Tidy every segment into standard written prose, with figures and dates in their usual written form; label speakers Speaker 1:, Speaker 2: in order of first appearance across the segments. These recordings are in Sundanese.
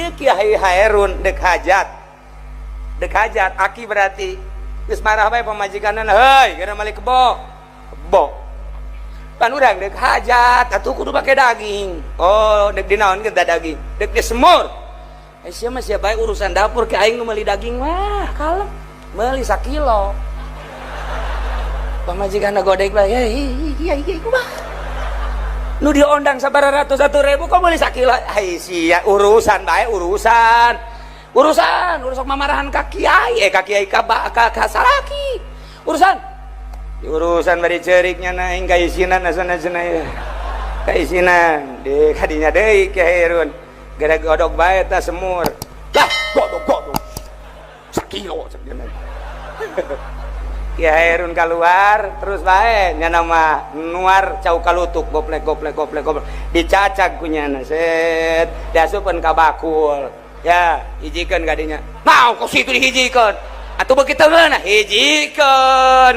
Speaker 1: Ieu Kiai Haerun dek hajat. Dek hajat aki berarti geus marah bae pamajikanna, heuy geura mali kebo. Kebo. Pan urang dek hajat atuh kudu pake daging. Oh, dek dinaon kita daging? Dek disemur. Eh sia mah sia bae urusan dapur ke aing nu meuli daging mah kalem. Meuli sakilo. Pamajikanna godek bae, iya iya kumaha. Nu diondang sabaraha ratus 1.000 kok meuli sakilo. Ai sia urusan bae urusan. Urusan, urusan mamarahan ka kiai, ka kiai ka ka, ka salaki. Urusan. Urusan bari ceuriknya na aing kaisinan asana cenah ya. Kaisinan di kadinya deui Kiai Haerun. Gara godok bae ta semur. Lah, godok-godok. Sakilo cenah. Kiai Haerun keluar terus bae nya nama nuar cau kalutuk goplek goplek goplek goplek dicacag ku nyana set diasupkeun ka bakul. Ya, hijikeun kadinya. Mau kok situ dihijikeun. Atuh beuki teu ngeunah hijikeun.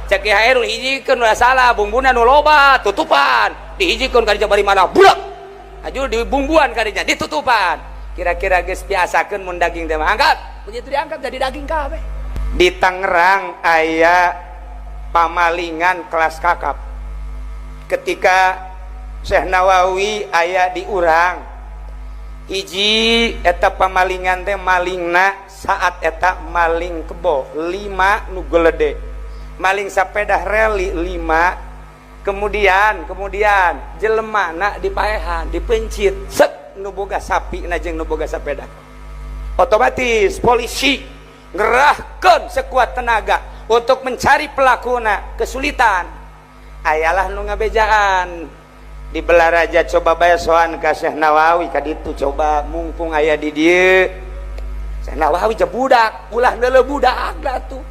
Speaker 1: Cek Kiai Haerun hijikeun ulah salah bumbuna nu loba tutupan. Dihijikeun kadinya bari mana budak. Aju dibumbuan kadinya ditutupan. Kira-kira geus biasakeun mun daging teh mah angkat. Begitu diangkat jadi daging kabeh. Di Tangerang aya pamalingan kelas kakap. Ketika Syekh Nawawi aya di urang hiji eta pamalingan teh malingna saat eta maling kebo 5 nu gelede, maling sepeda reli 5, kemudian jelemana dipaehan dipencit set nu boga sapi na jeung nu boga sepeda. Otomatis polisi ngerahkeun sekuat tenaga untuk mencari pelakuna, kesulitan. Ayalah nu ngabejaan di Belaraja coba bae soan ka Syekh Nawawi ka ditu coba mumpung aya di dieu. Syekh Nawawi je budak, ulah neuleuh budak atuh.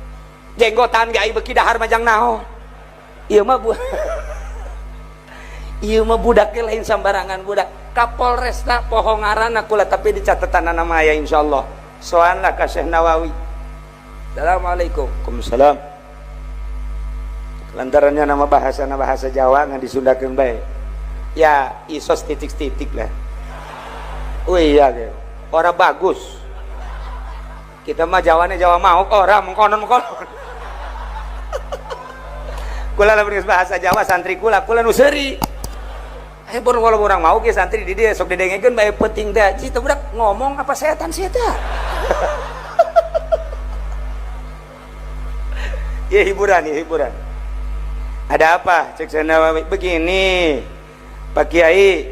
Speaker 1: Jenggotan ge ai beuki dahar majang naon. Ieu mah ieu mah budak ge lain sambarangan budak. Kapolresna poho ngaranna kula tapi di catetanana mah aya insyaallah. Soanlah ka Syekh Nawawi. Assalamualaikum. Waalaikumsalam. Lantarannya nama bahasa Jawa ngan disundakeun bae. Ya isos titik-titik lah. Oh iya gitu. Orang bagus. Kita mah Jawane Jawa mau orang mengkonon-mengkonon. Kula lamun geus bahasa Jawa santri kula kula nu seuri. Eh baru kalau orang mau ke santri di dia sok didengekeun bae penting teh. Cita budak ngomong apa setan sih eta? Ya hiburan, ya hiburan. Ada apa? Cek Syekh Nawawi begini. Pak Kiai,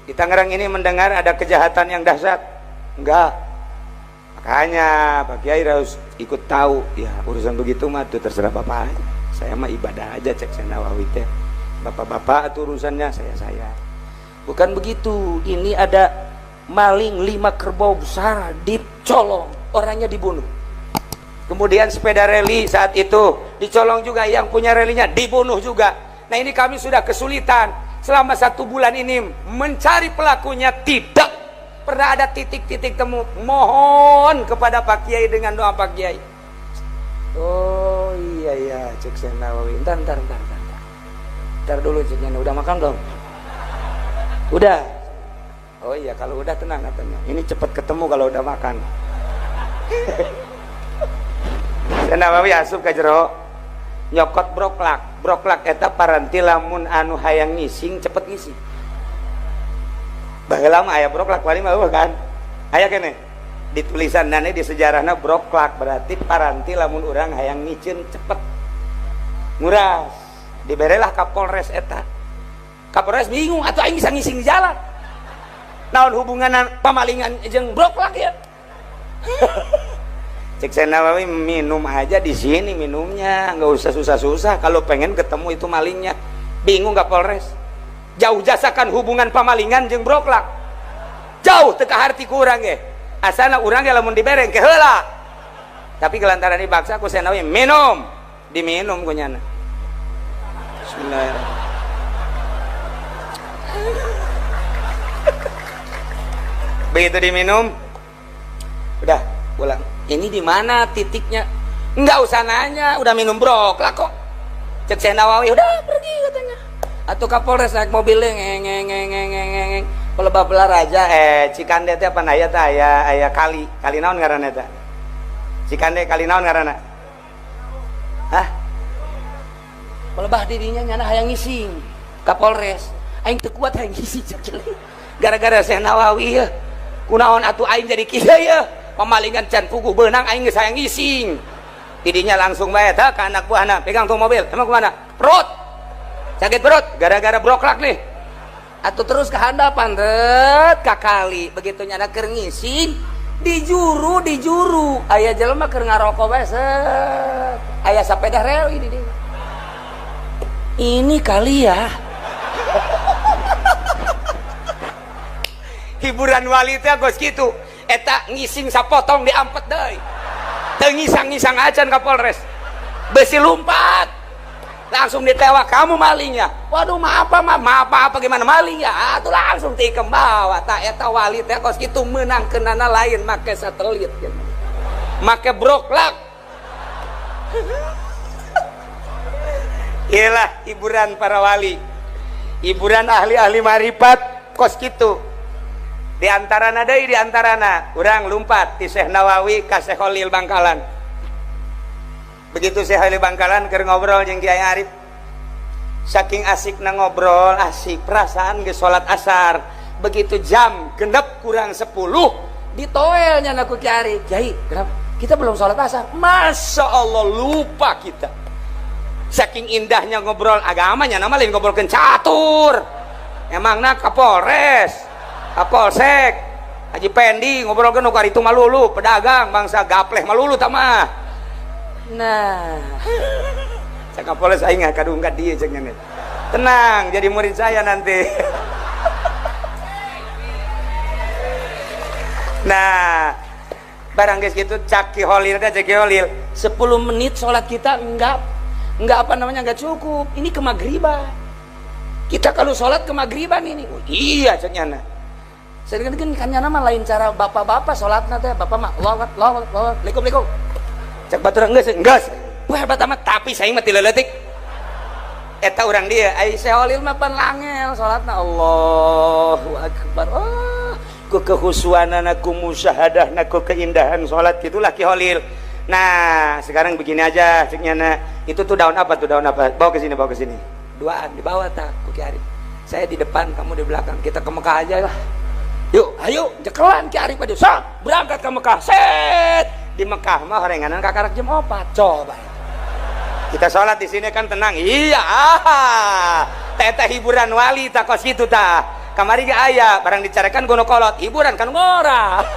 Speaker 1: di Tangerang ini mendengar ada kejahatan yang dahsyat. Enggak. Makanya Pak Kiai harus ikut tahu. Ya urusan begitu mah tuh terserah Bapak aja. Saya mah ibadah aja cek Syekh Nawawi teh. Bapak-bapak itu urusannya saya. Bukan begitu. Ini ada maling 5 kerbau besar dicolong, orangnya dibunuh. Kemudian sepeda reli saat itu dicolong juga, yang punya relinya dibunuh juga. Nah ini kami sudah kesulitan selama 1 bulan ini mencari pelakunya, tidak pernah ada titik-titik temu. Mohon kepada Pak Kiai dengan doa Pak Kiai. Oh iya iya cek Syekh Nawawi. Ntar. Ntar dulu ceknya, udah makan belum? Udah. Oh iya kalau udah tenang katanya. Ini cepat ketemu kalau udah makan. Syekh Nawawi asup ka jero nyokot broklak. Broklak eta paranti lamun anu hayang ngising cepet ngising. Baheula mah aya broklak paling mah eueuh kan. Aya keneh. Di tulisanna di sejarahna broklak berarti paranti lamun urang hayang ngicin cepet. Nguras. Diberelah ka Polres eta. Kapolres bingung atuh aing bisa ngising di jalan. Naon hubungan pamalingan jeung broklak ya? Cek Syekh Nawawi minum aja di sini minumnya, nggak usah susah-susah. Kalau pengen ketemu itu malingnya, bingung nggak Polres? Jauh jasakan hubungan pamalingan jeung broklak. Jauh teu kaharti ku urang ge. Asana urang ge lamun dibereng ke heula. Tapi kelantaran dibaksa ku Syekh Nawawi minum, diminum ku nyana. Bismillahirrahmanirrahim. Begitu diminum, udah pulang. Ini di mana titiknya? Nggak usah nanya, udah minum broklak kok. Cek Syekh Nawawi udah pergi katanya. Atau Kapolres naik mobilnya ngeng ngeng ngeng ngeng ngeng. Pelebah Balaraja Cikande teh apa aya teh aya aya kali. Kali naon ngaranna eta? Cikande kali naon ngaranna? Hah? Pelebah dirinya nyana hayang ngising ka Polres. Aing teu kuat hayang ngising gara-gara Syekh Nawawi ya. Kunaon atuh aing jadi kieu ya? Pemalingan can puguh beunang aing geus hayang ngising. Tidinya langsung bae tah ka anak buahna, pegang tuh mobil. Emang kemana? Perut. Sakit perut gara-gara broklak nih. Atau terus ke handapan tet ka kali. Begitu nyana keur ngising dijuru dijuru aya jelema keur ngarokok bae set. Aya sapeda reli di dieu. Ini kali ya. Hiburan wali teh geus kitu. Eta ngising sapotong diampet deui. Teu ngisang-ngisang acan ka Polres. Besi lompat. Langsung ditewak, kamu malingnya. Waduh, maaf apa, maaf apa gimana malingnya? Atuh langsung tikem bawa. Tak eta wali teh kos kitu meunang kenana lain make satelit gitu. Make broklak. Iyalah hiburan para wali. Hiburan ahli-ahli marifat kos kitu. Di antarana deui di antarana urang lumpat ti Syekh Nawawi ka Syekh Khalil Bangkalan. Begitu Syekh Khalil Bangkalan keur ngobrol jeung Kiai Arif. Saking asikna ngobrol, asik perasaan geus salat asar. Begitu jam genep kurang 10 ditoelnya ku Kiai Arif. Kiai, kenapa? Kita belum salat asar. Masya Allah, lupa kita. Saking indahnya ngobrol agamanya, nama lain ngobrolkeun catur. Emangna Kapolres, Kapolsek, Haji Pendi ngobrolkeun nu karitu malulu, pedagang bangsa gapleh malulu tah mah. Nah, cek Kapolres aing kadung ka dieu cek nya. Tenang, jadi murid saya nanti. Nah, barang geus kitu cak Ki Holil teh cek Ki Holil, 10 menit salat kita enggak apa namanya enggak cukup. Ini ke maghriban. Kita kalau salat ke maghriban ini. Oh, iya cek nyana. Sedangkan kan nyana mah lain cara bapak-bapak salatna teh, bapak mah Allah Allah Allah, Assalamualaikum Assalamualaikum. Cek batur geus geus. Wah hebat amat, tapi saya mah ti leutik. Eta urang dia, ai Syekh Holil mah pan langel salatna Allahu akbar. Oh, ku kehusuanana ku musyahadahna ku keindahan salat gitulah Ki Holil. Nah, sekarang begini aja cek nyana. Itu tuh daun apa tuh daun apa? Bawa ke sini, bawa ke sini. Duaan dibawa tak ku Ki Arif. Saya di depan, kamu di belakang. Kita ke Mekah aja lah. Yuk, ayo jekelan Ki Arif aja. Sok, berangkat ke Mekah. Set. Di Mekah mah horenganan kakarak jam 4. Coba. Kita sholat di sini kan tenang. Iya, ah. Teta hiburan wali tak kos kitu tah. Kamari ge aya, barang dicarekan gono kolot, hiburan kan ngora.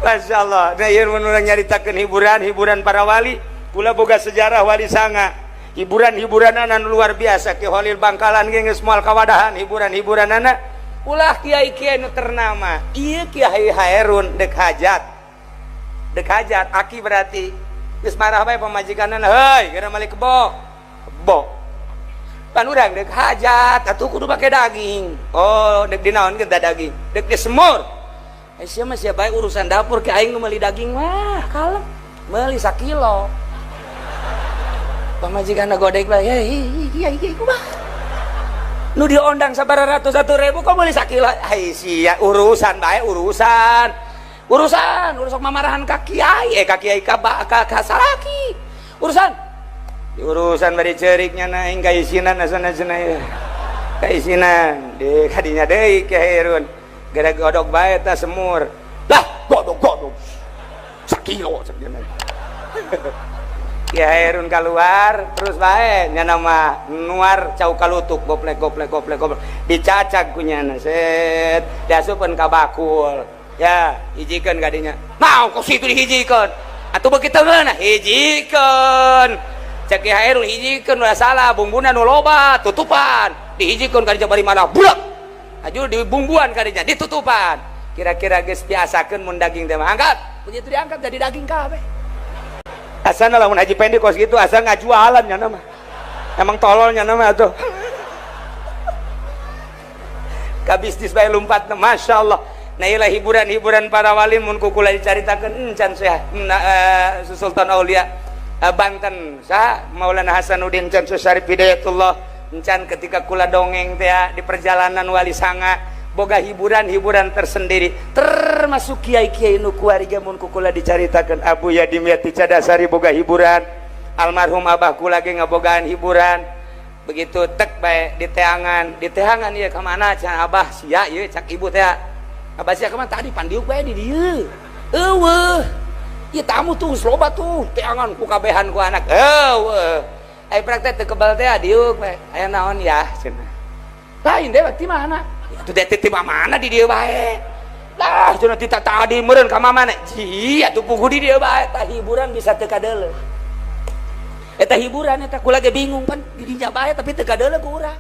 Speaker 1: Masya Allah. Nah, ieu mun urang nyaritakeun hiburan, hiburan para wali, kula boga sejarah wali sanga. Hiburan-hiburanana luar biasa. Ki Holil Bangkalan ge geus moal kawadahan hiburan-hiburanana. Ulah kiai-kiai nu ternama. Ieu Kiai Haerun dek hajat. Dek hajat aki berarti geus marah bae pamajikanna, heuy, geura malik kebo. Kebo. Pan urang dek hajat atuh kudu make daging. Oh, dek dinaon kita daging? Dek disemur. Sia mah sia bae urusan dapur ke aing nu meuli daging mah kalem. Meuli sakilo. Pamajikanna godek bae, iya iya kumaha. Nu diondang sabaraha ratus 1.000 kok meuli sakilo. Ai sia urusan bae urusan. Urusan, urusan mamarahan ka kiai, ka kiai ka ka salaki. Urusan. Urusan bari ceuriknya na aing kaisinan asana cenah ieu. Kaisinan di kadinya deui Ki Hairun. Gara godok bae ta semur. Lah, godok-godok. Sakilo cenah. Ki Hairun keluar terus bae nya mah nuar cau kalutuk goplek goplek goplek goplek dicacag ku nyana set diasupkeun ka bakul. Ya, hijikeun kadinya. Mau kok situ dihijikeun. Atuh beuki teu ngeunah hijikeun. Cek Ki Hairun hijikeun ulah salah bumbuna nu loba tutupan. Dihijikeun kadinya bari mana budak. Aju dibumbuan kadinya ditutupan. Kira-kira geus biasakeun mun daging teh mah angkat. Begitu diangkat jadi daging kabeh. Asana lamun Haji Pendi kos gitu asa ngajualan nya mah. Emang tolol nya mah atuh. Ka bisnis bae lumpat Masya Allah. Nah iyalah hiburan-hiburan para wali mun ku kula dicaritakeun encan Syekh Sultan Aulia Banten sa Maulana Hasanuddin can Syarif Hidayatullah Encan ketika kula dongeng teh di perjalanan Wali Sanga boga hiburan-hiburan tersendiri, termasuk kiai-kiai nu kuari ge mun ku kula dicaritakeun. Abuya Dimyati Cadasari boga hiburan, almarhum abah kula ge ngabogaan hiburan. Begitu tek bae diteangan, diteangan ieu ka mana cenah abah sia ieu, cak ibu teh, abah sia ka mana tadi pandiuk bae di dieu, eueuh ieu tamu tuh geus loba tuh, teangan ku kabehan ku anak, eueuh ai praktek teu kebal teh, diuk bae, aya naon ya cenah, lain dewek ti mana itu teh, ti mana di dieu bae lah cenah, ti tadi meureun ka mana ji atuh puguh di dieu bae. Tah, hiburan bisa teu kadeuleu eta hiburan eta. Kula ge bingung pan di dinya bae tapi teu kadeuleu ku urang.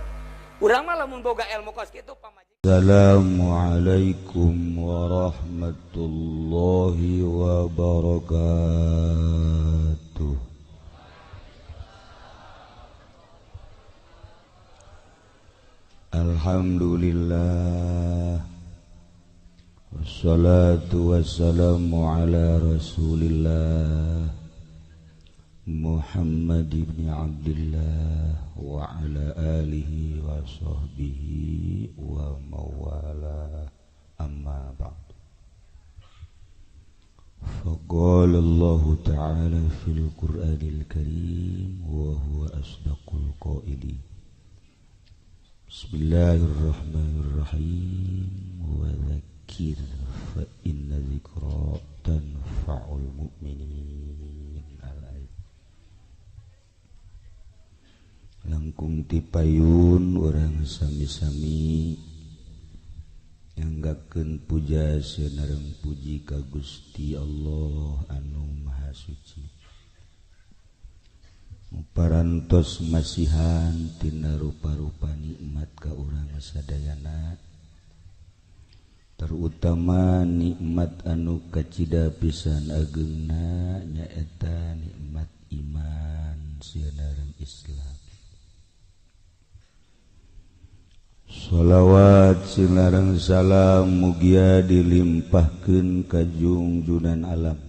Speaker 1: Urang mah lamun boga ilmu kos kitu pamajikan.
Speaker 2: Assalamualaikum warahmatullahi wabarakatuh. Alhamdulillah, wassalatu wassalamu ala rasulillah Muhammad ibn Abdullah wa ala alihi wa sahbihi wa mawala, amma ba'd. Faqala Allah ta'ala fil Qur'anil Karim wa huwa asdaqul qailin. Bismillahirrahmanirrahim. Wa dzakir fa inna dzikra tanfa'ul mu'minin. Langkung tipayun urang sami-sami nyanggakeun puja sareng puji ka Gusti Allah anu Maha Suci. Parantos masihan tina rupa-rupa nikmat ka urang sadayana, terutama nikmat anu kacida pisan ageungna nyaeta nikmat iman sareng Islam. Sholawat sinareng salam mugia dilimpahkeun ka jungjunan alam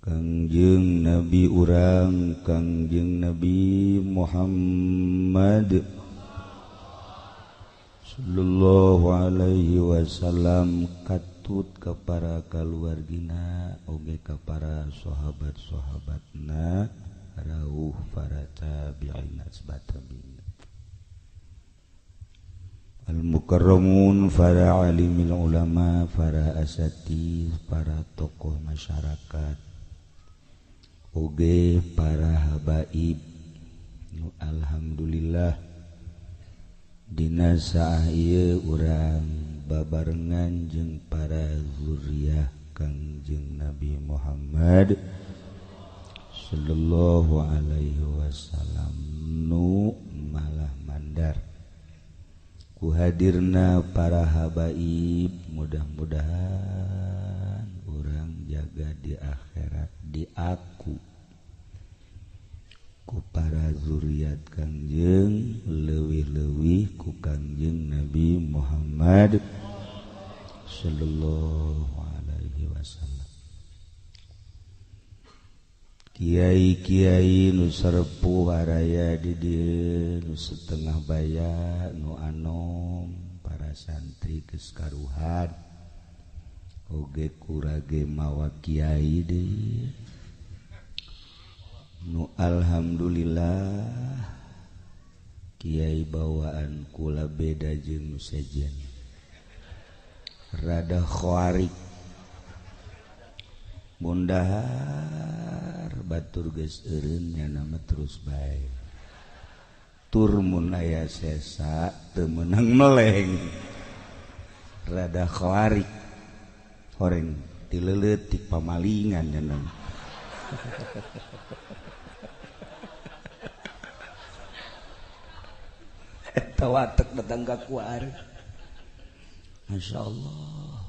Speaker 2: Kangjeng Nabi urang, Kangjeng Nabi Muhammad sallallahu alaihi wasallam, katut ka para kaluargina oge ka para sahabat-sahabatna, rauh para tabi'in asbatabi'in al-mukarramun, para alimil ulama, para asatidz, para tokoh masyarakat, oge para habaib. Alhamdulillah dina saah ieu urang babarengan jeung para zuriyah Kangjeng Nabi Muhammad sallallahu alaihi wasallam nu malah mandar ku hadirna para habaib. Mudah-mudahan urang jaga di akhirat diaku ku para zuriat Kangjeng, leuwih-leuwih ku Kangjeng Nabi Muhammad sallallahu alaihi wasallam. Kiai-kiai nu sarepuh araya di dieu, nu setengah baya, nu anom, para santri geus karuhan oge kurage mawa kiai deui nu alhamdulillah kiai bawaan kula beda jeung nu sejen, rada khawarik mundahar batur geus eureun nya nama terus bae tur mun aya sesa teu meunang meleng, rada khawarik horeng tileuleut pamalingan nya nama. Eta watek datang ka kuari. Masya Allah.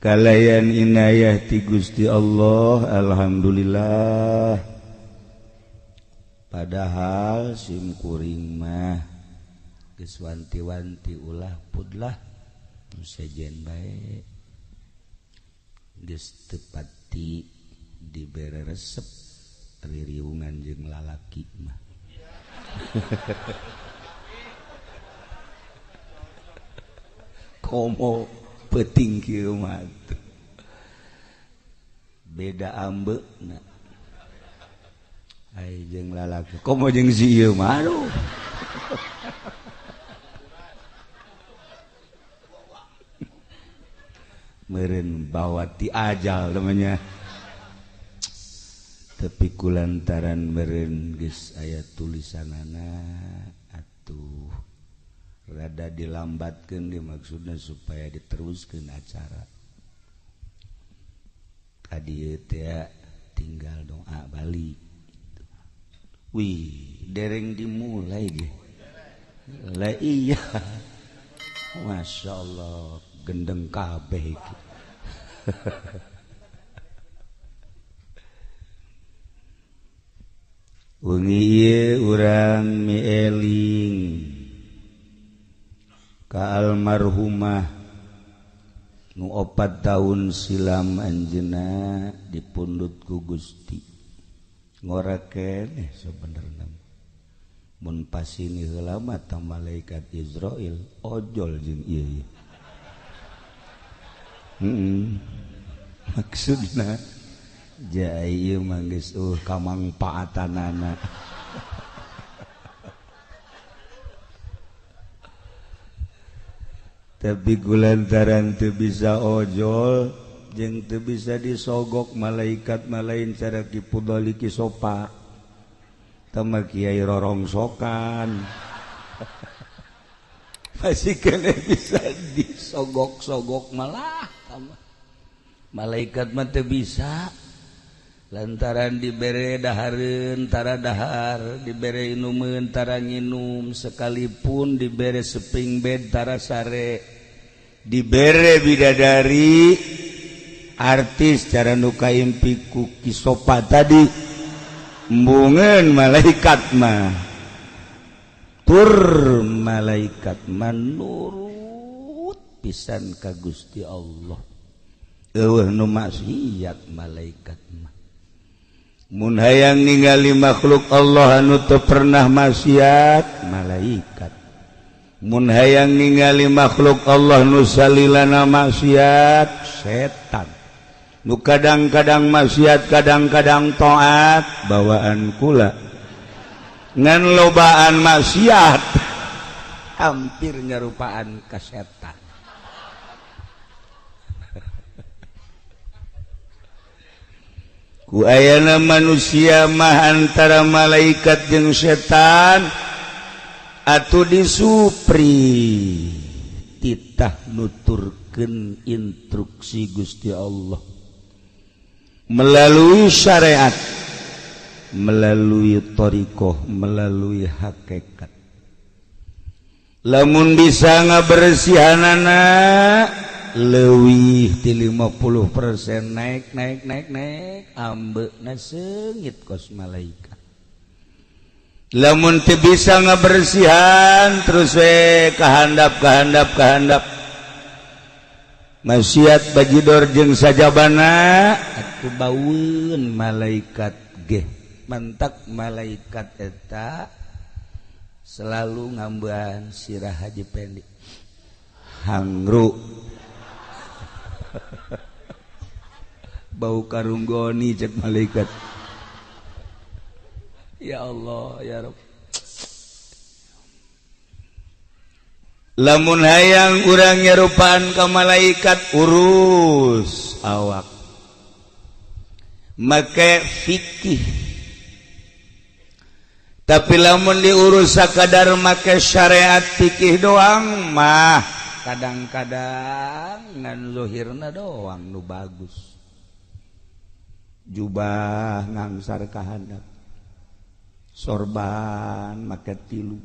Speaker 2: Kalayan inayah ti Gusti Allah, alhamdulillah. Padahal sim kuring mah geus wanti-wanti ulah pudlah nu sejen bae, geus teu pati dibere resep Ririungan jeung lalaki mah. Komo peuting kieu mah beda ambeuna. Ai jeung lalaki komo jeung si ieu mah aduh. Meureun bawa ti ajal namanya. Tapi kulantaran meureun geus aya tulisanana atuh rada dilambatkeun dimaksudna supaya diteruskeun acara. Tadi teh tinggal doa balik. Wih, dereng dimulai ge. Lah iya. Masya Allah, gendeng kabeh iki. Wengi ieu urang mieling ka almarhumah nu 4 tahun silam anjeunna dipundhut ku Gusti. Ngora keneh sabenerna. Mun pasini heula mah ta malaikat Israil ojol jeung ieu. Maksudna ja ieu mah geus kamangpaatanana. Tapi kulantaran teu bisa ojol jeung teu bisa disogok malaikat malain cara Ki Pudoli Ki Sopa tama kiai rorongsokan. Masih kena bisa disogok-sogok malah tama malaikat mah teu bisa lantaran dibere dahareun tara dahar, dibere inumeun tara nginum, sekalipun dibere seping bed tara sare, dibere bidadari artis cara nu kaimpi ku Ki Sopa tadi embungeun malaikat mah tur malaikat manurut pisan ka Gusti Allah. Eueuh nu maksiat malaikat mah. Mun hayang ningali makhluk Allah anu teu pernah maksiat malaikat. Mun hayang ningali makhluk Allah nu salilana maksiat setan. Nu kadang-kadang maksiat kadang-kadang taat bawaan kula. Ngan lobaan maksiat hampir nyarupaan ka setan. Ku ayana manusia mah antara malaikat jeung setan atuh disupri titah nuturkeun instruksi Gusti Allah melalui syariat, melalui thariqah, melalui hakikat. Lamun bisa ngabersihanana leuwih ti 50% naik naik naik naik ambeuna seungit kos malaikat. Lamun teu bisa ngabersihan terus we kahandap kahandap kahandap maksiat bajidor jeung sajabana atuh baueun malaikat ge. Mantak malaikat eta selalu ngambean sirah Haji Pendi hangru bau karunggoni cek malaikat. Ya Allah ya Rabb. Lamun hayang urang nyarupaan ka malaikat urus awak make fikih. Tapi lamun diurus sakadar make syariat fikih doang mah kadang-kadang ngan zuhirna doang nu bagus. Jubah ngangsar ka handap, sorban make tilu,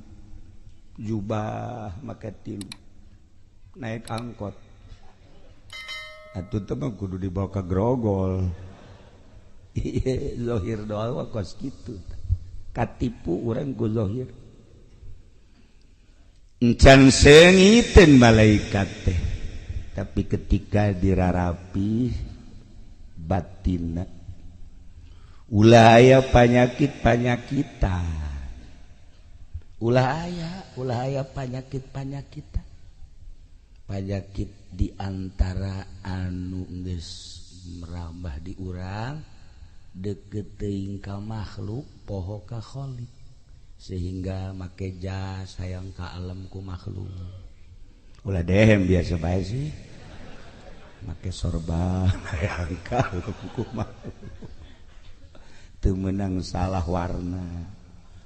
Speaker 2: jubah make tilu, naik angkot atuh teh mah kudu dibawa ka grogol. Ieu zahir doang kos kitu, katipu urang ku zahir. Encan seungiteun malaikat teh, tapi ketika dirarapi batinna Ulah aya panyakit-panyakitan, ulah aya panyakit-panyakitan, panyakit di antara anu geus merambah di urang deket teuing ka makhluk poho ka khalik, sehingga make jas hayang ka alam ku makhluk. Ulah dehem biasa bae sih, make sorban hayang ka alam ku makhluk. Teu meunang salah warna,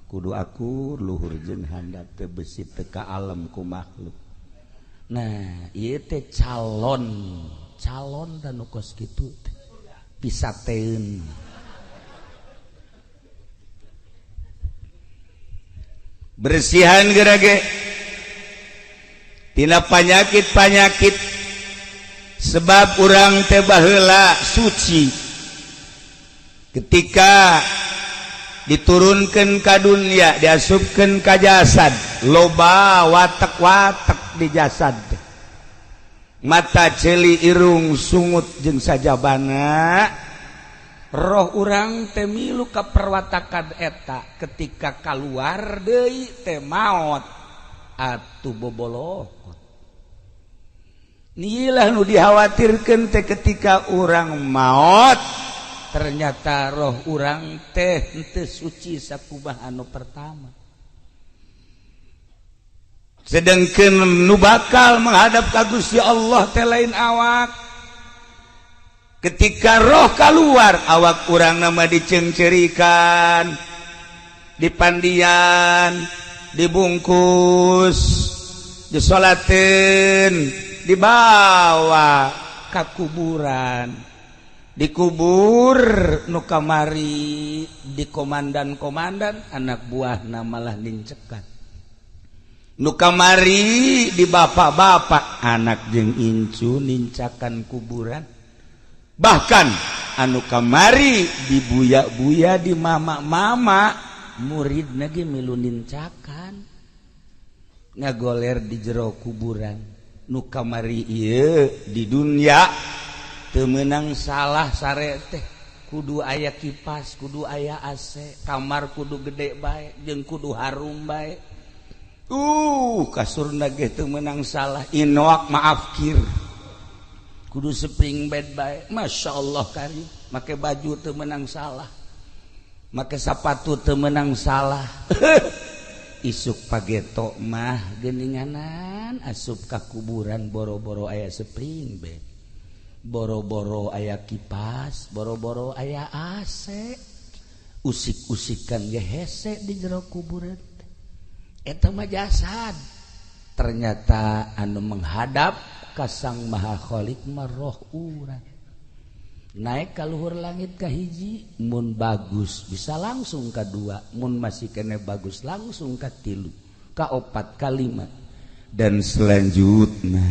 Speaker 2: kudu akur luhur jeung handap teu besi teu ka alam ku makhluk. Nah, ieu teh calon dan nu kos kitu teh pisateun. Bersihan gerage tina panyakit-panyakit, sebab urang teh baheula suci ketika diturunkan ka dunia, diasupkeun ka jasad, loba watek-watek di jasad, mata ceuli irung sungut jeung sajabana. Roh urang teh milu ka perwatakan eta, ketika kaluar deui teh maot atuh bobolokot. Nilah nu dikhawatirkeun teh ketika urang maot ternyata roh urang teh henteu suci sakumaha anu pertama. Sedangkan nu bakal menghadap ka Gusti Allah teh lain awak. Ketika roh keluar awak urang nama diceungceurikan, dipandian, dibungkus, disolateun, dibawa ka kuburan, dikubur nu kamari di komandan-komandan anak buahna malah nincekan, nu kamari di bapak-bapak anak jeung incu nincakan kuburan, bahkan anu kamari di buya-buya di mama-mama murid ge milu nincakan ngagoler di jero kuburan. Nu kamari ieu di dunia teu meunang salah sare teh, kudu aya kipas, kudu aya AC, kamar kudu gede bae jeung kudu harum bae. Kasurna ge teu meunang salah, inoak maaf kir, kudu spring bed bae. Masya Allah kari, make baju teu meunang salah, make sapatu teu meunang salah. Isuk pageto mah geuninganan asup ka kuburan boro-boro aya spring bed, boro-boro aya kipas, boro-boro aya AC, usik-usikan ge hese di jero kuburan. Eta mah jasad. Ternyata anu menghadap ka Sang Maha Khalik mah roh urang. Naik ka luhur langit ka hiji, mun bagus bisa langsung ka dua, mun masih kene bagus langsung ka tilu, ka opat, ka lima, dan selanjutnya.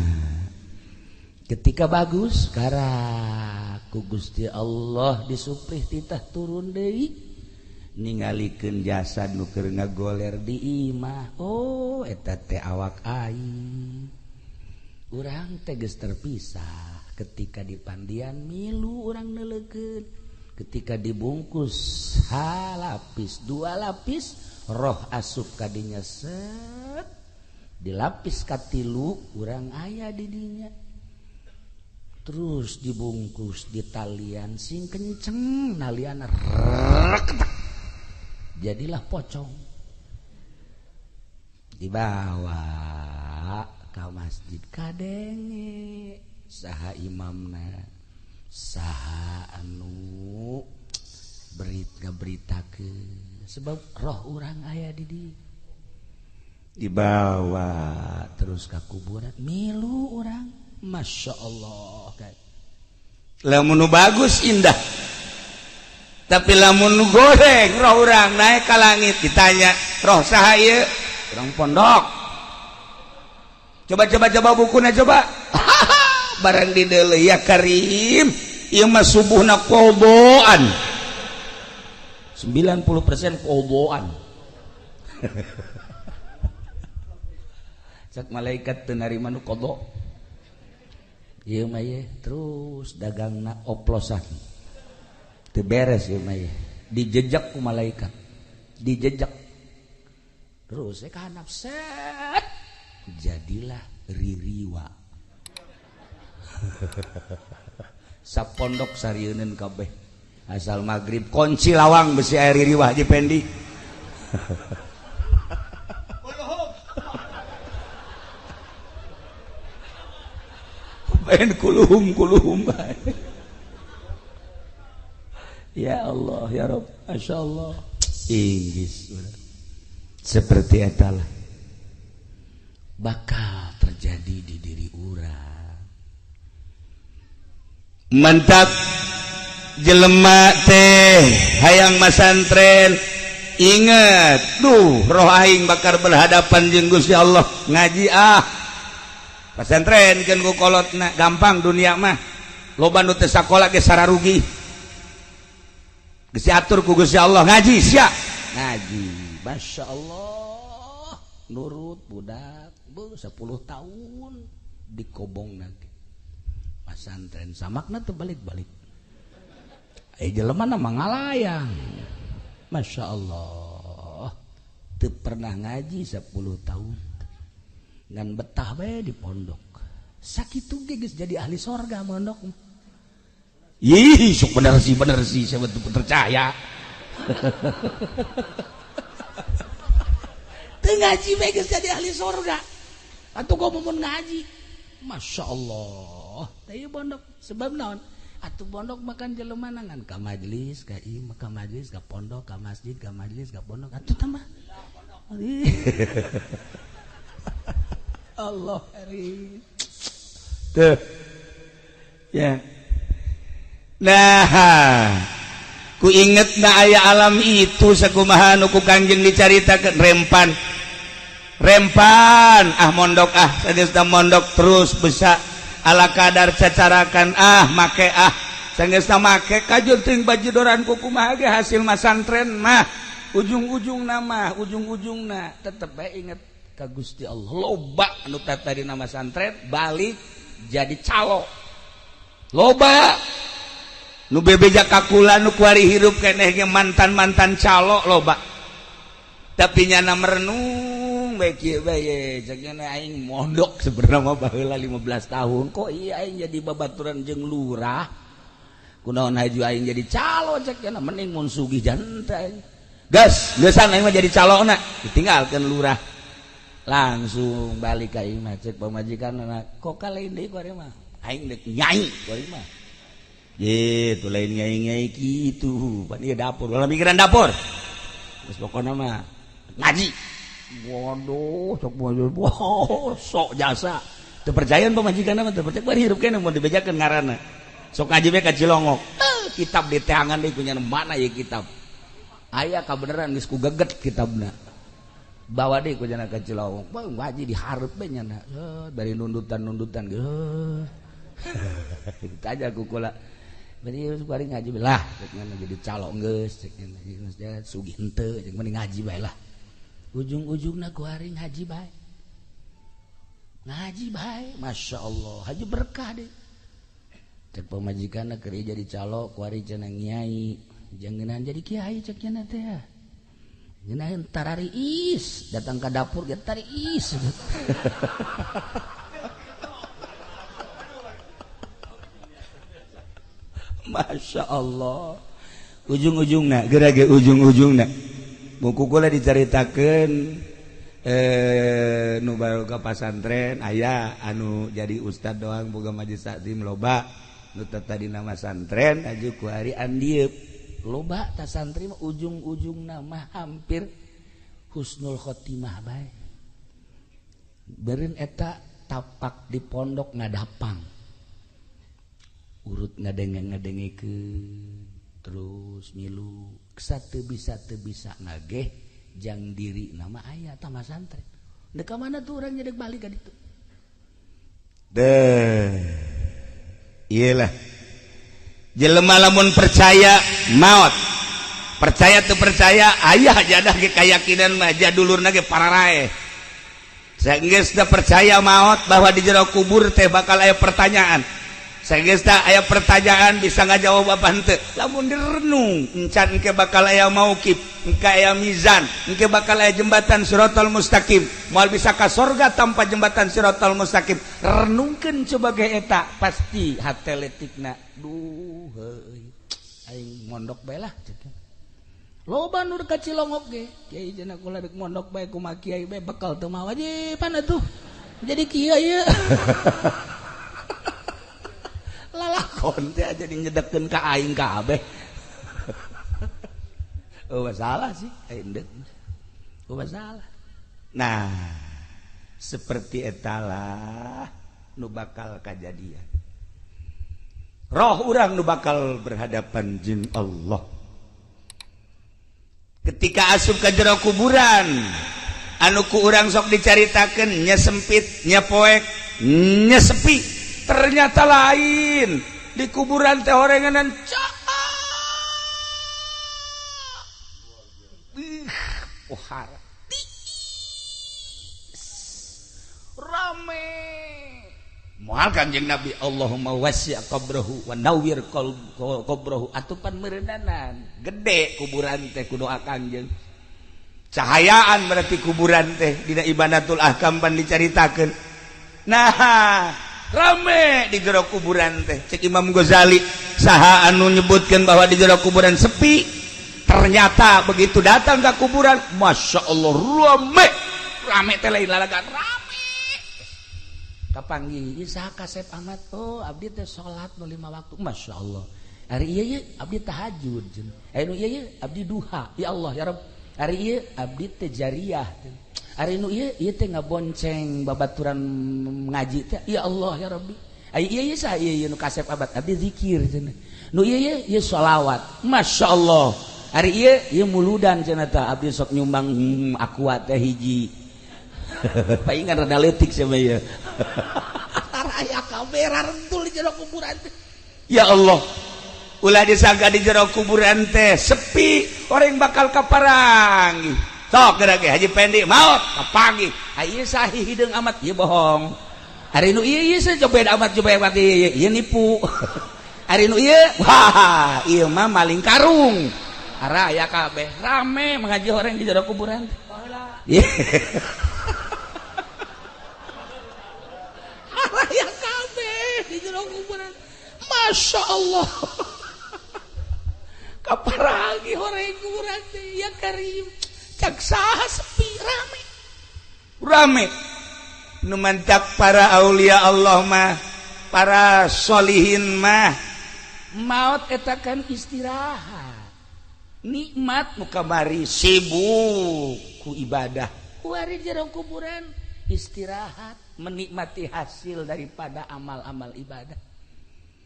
Speaker 2: Ketika bagus karak ku Gusti Allah disuprih titah turun deui ningalikeun jasad nu keur ngagoler di imah. Oh, eta teh awak aing. Urang teh geus terpisah. Ketika dipandian milu urang neuleukeun, ketika dibungkus halapis dua lapis roh asup kadinya set, dilapis katilu urang aya di dinya, terus dibungkus di talian sing kenceng, nalian reketek, jadilah pocong, dibawa ke masjid kadenge saha imamna, saha anu beritakeun, sebab roh urang aya di dibawa terus ka kuburan milu urang. Masya Allah, lamun bagus indah, tapi lamun goreng roh urang naik ka langit ditanya roh saha ieu? Urang pondok. Coba coba coba bukuna coba. Barang di deuleu ya Karim, ieu mah subuhna qodoan, 90% qodoan. Cak malaikat teu narima nu qodo. Ieu mah ye terus dagangna oplosan. Teu beres ieu mah ye. Dijejak ku malaikat, dijejak terus saya ka handap, set, jadilah ririwa. Sapondok sarieuneun kabeh, asal maghrib kunci lawang besi air ririwa Haji Pendi. Pengen kuluhum kuluhum. Ya Allah ya Rabb, Masya Allah. Inggris seperti etalah bakal terjadi di diri urang.
Speaker 1: Mantap jelema teh hayang masantren, inget duh roh aing bakal berhadapan jeung Gusti Allah. Ngaji ah, pasantren kan ku kolotna gampang, dunia mah loba nu teu sakola ge sararugi, geus diatur ku Gusti Allah. Ngaji sia, ngaji, Masya Allah, nurut budak bu 10 tahun dikobong nanti pasantren samakna tuh balik-balik jelema na ngalayang. Masya Allah, teu pernah ngaji 10 tahun ngan betah bae di pondok, sakitu ge geus jadi ahli sorga mondok. Ih, sok bener sih, saya betul percaya. Teu ngaji bae geus jadi ahli sorga. Atuh gua mun ngaji, Masya Allah, teh pondok sebab naon? Atuh pondok makan jelema ngan ka majelis, ka ieu, ka majelis, ka pondok, ka masjid, ka majelis, ka pondok, atuh tambah. Allah karim.
Speaker 2: Tuh. Ya. Nah, ku inget na aya alam itu sakumaha nu ku Kangjeng dicaritakeun rempan. Rempan ah mondok ah, sageusna mondok terus bisa ala kadar cacarakan ah make ah, sageusna make kajun teuing bajidoran ku kumaha ge hasil masantren mah ujung-ujung nama ujung-ujungna tetep bae inget ka Gusti Allah. Loba anu tadi nama santren balik jadi calo, loba nu bebeja kakula nu kuari hirup keneh ge mantan-mantan calo loba, tapi nyana merenung bae kieu bae cek nyana aing mondok sebenarnya mah baheula 15 tahun kok iya aing jadi babaturan jeung lurah, kunaon haju aing jadi calo, cek nyana mending mun sugih janta aing gas geusan aing mah jadi calona, ditinggalkeun lurah langsung balik ka imah. Cek pamajikan kok kalain deui kuari mah aing deuk nyai kuari mah. Ye, tu lain nyai-nyai kitu pan ieu dapur ulah mikiran dapur geus pokona mah ngaji. Waduh, sok wow, sok jasa teu percayaan pamajikan mah, teu percaya bari hirup keneh mun dibejakeun ngaranna sok ngaji we ka Cilongok. Kitab diteangan deui kunyana mana ieu kitab aya kabeneran geus ku geget kitabna bawa deh ku jana ka Cilongok. Wah, ngaji dihareup we nyana dari nundutan-nundutan geus ditanya ku kula bari bari ngaji lah cek nyana jadi calo geus cek nyana sugih henteu cek mending ngaji bae lah. Ujung-ujungna ku hari ngaji bae, ngaji bae, Masya Allah haji berkah deh. Cek pamajikanna keur jadi calo ku hari cenah nyai jangenan jadi kiai cek nyana teh ngenaheun tarariis datang ka dapur ge tariis. Masya Allah, ujung-ujungna geura ge ujung-ujungna buku kula dicaritakeun nu baru ka pasantren aya anu jadi ustad doang boga majelis taklim loba nu tadi nama santren aju ku hari andieup loba ta santri mah ujung-ujungna mah hampir husnul khotimah bae. Beureun eta tapak di pondok ngadapang urut ngadenge-ngadengekeun terus milu satu bisa teu bisa ngageh jang diri nama aya tah santren. Deuk ka mana tuh urang nyedek balik ka ditu.
Speaker 1: Deh. Iyalah. Jelema lamun percaya maot. Percaya teu percaya aya jadah ge kayakinan mah jadulurna ge pararaeh. Saenggeus teu percaya maot bahwa di jero kubur teh bakal aya pertanyaan.
Speaker 2: Sageus aya pertanyaan bisa ngajawab apa henteu. Lamun direnung encan engke bakal aya mauqif, engke aya mizan, engke bakal aya jembatan siratal mustaqim. Moal bisa ka sorga tanpa jembatan siratal mustaqim. Renungkeun coba ge eta pasti hate letikna. Duh heuy. Aing mondok bae lah. Loba nu ka Cilongok ge. Kiai cenah kula rek mondok bae kumaha kiai bae bekal teu mawa wajiban atuh. Jadi kieu ieu. Lalakon teh jadi nyedekeun ka aing kabeh. Oh masalah sih, aing deuk. Oh masalah. Nah, seperti etalah nu bakal kajadian. Roh urang nu bakal berhadapan jeung Allah. Ketika asup ka jero kuburan, anu ku urang sok dicaritakeun nya sempit, nya poek, nya sepi. Ternyata lain di kuburan teh orenganan cak. Pohara rame moal Kanjeng Nabi Allahumma wasi' qabrahu wa nawwir qabrahu atupan meureunnanan gede kuburan teh ku doa Kanjeng cahayaan berarti kuburan teh dina Ibanatul Ahkam pan dicaritakeun. Nah rame di jero kuburan teh cek Imam Ghazali saha anu nyebutkeun bahwa di jero kuburan sepi, ternyata begitu datang ke kuburan Masya Allah rame rame teh lain lalagan rame kapanggih ieu saha kasep amat oh abdi teh salat nu 5 waktu Masya Allah hari ieu ye abdi tahajud anu ieu ye abdi duha ya Allah ya Rabb hari ieu abdi teh jariyah ari nu ieu ieu teh ngabonceng babaturan ngaji teh ya Allah ya Rabbi ai ieu ieu saha ieu nu kasep abad abdi zikir cenah nu ieu ieu ieu sholawat Masya Allah ari ieu ieu muludan cenah tah abdi sok nyumbang aqua teh hiji paingan rada leutik sia mah ieu aya kamera rentul di jero kuburan teh ya Allah ulah disangka di jero kuburan teh sepi orang bakal kaparangi sok geura ge Haji Pendi maot kapanggih ieu sahih hideung amat ieu bohong ari nu ieu ieu cobed amat coba amat ieu ieu nipu ari nu ieu wah ieu mah maling karung ara aya kabeh rame mengaji orang di jero kuburan ara aya kabeh di jero kuburan Masya Allah kaparagi orang kuburan teh ya karim cak saha sepi rame rame nu mantak para aulia Allah mah para sholihin mah maut eta kan istirahat nikmat nu kamari sibuk ku ibadah kuari jero kuburan istirahat menikmati hasil daripada amal-amal ibadah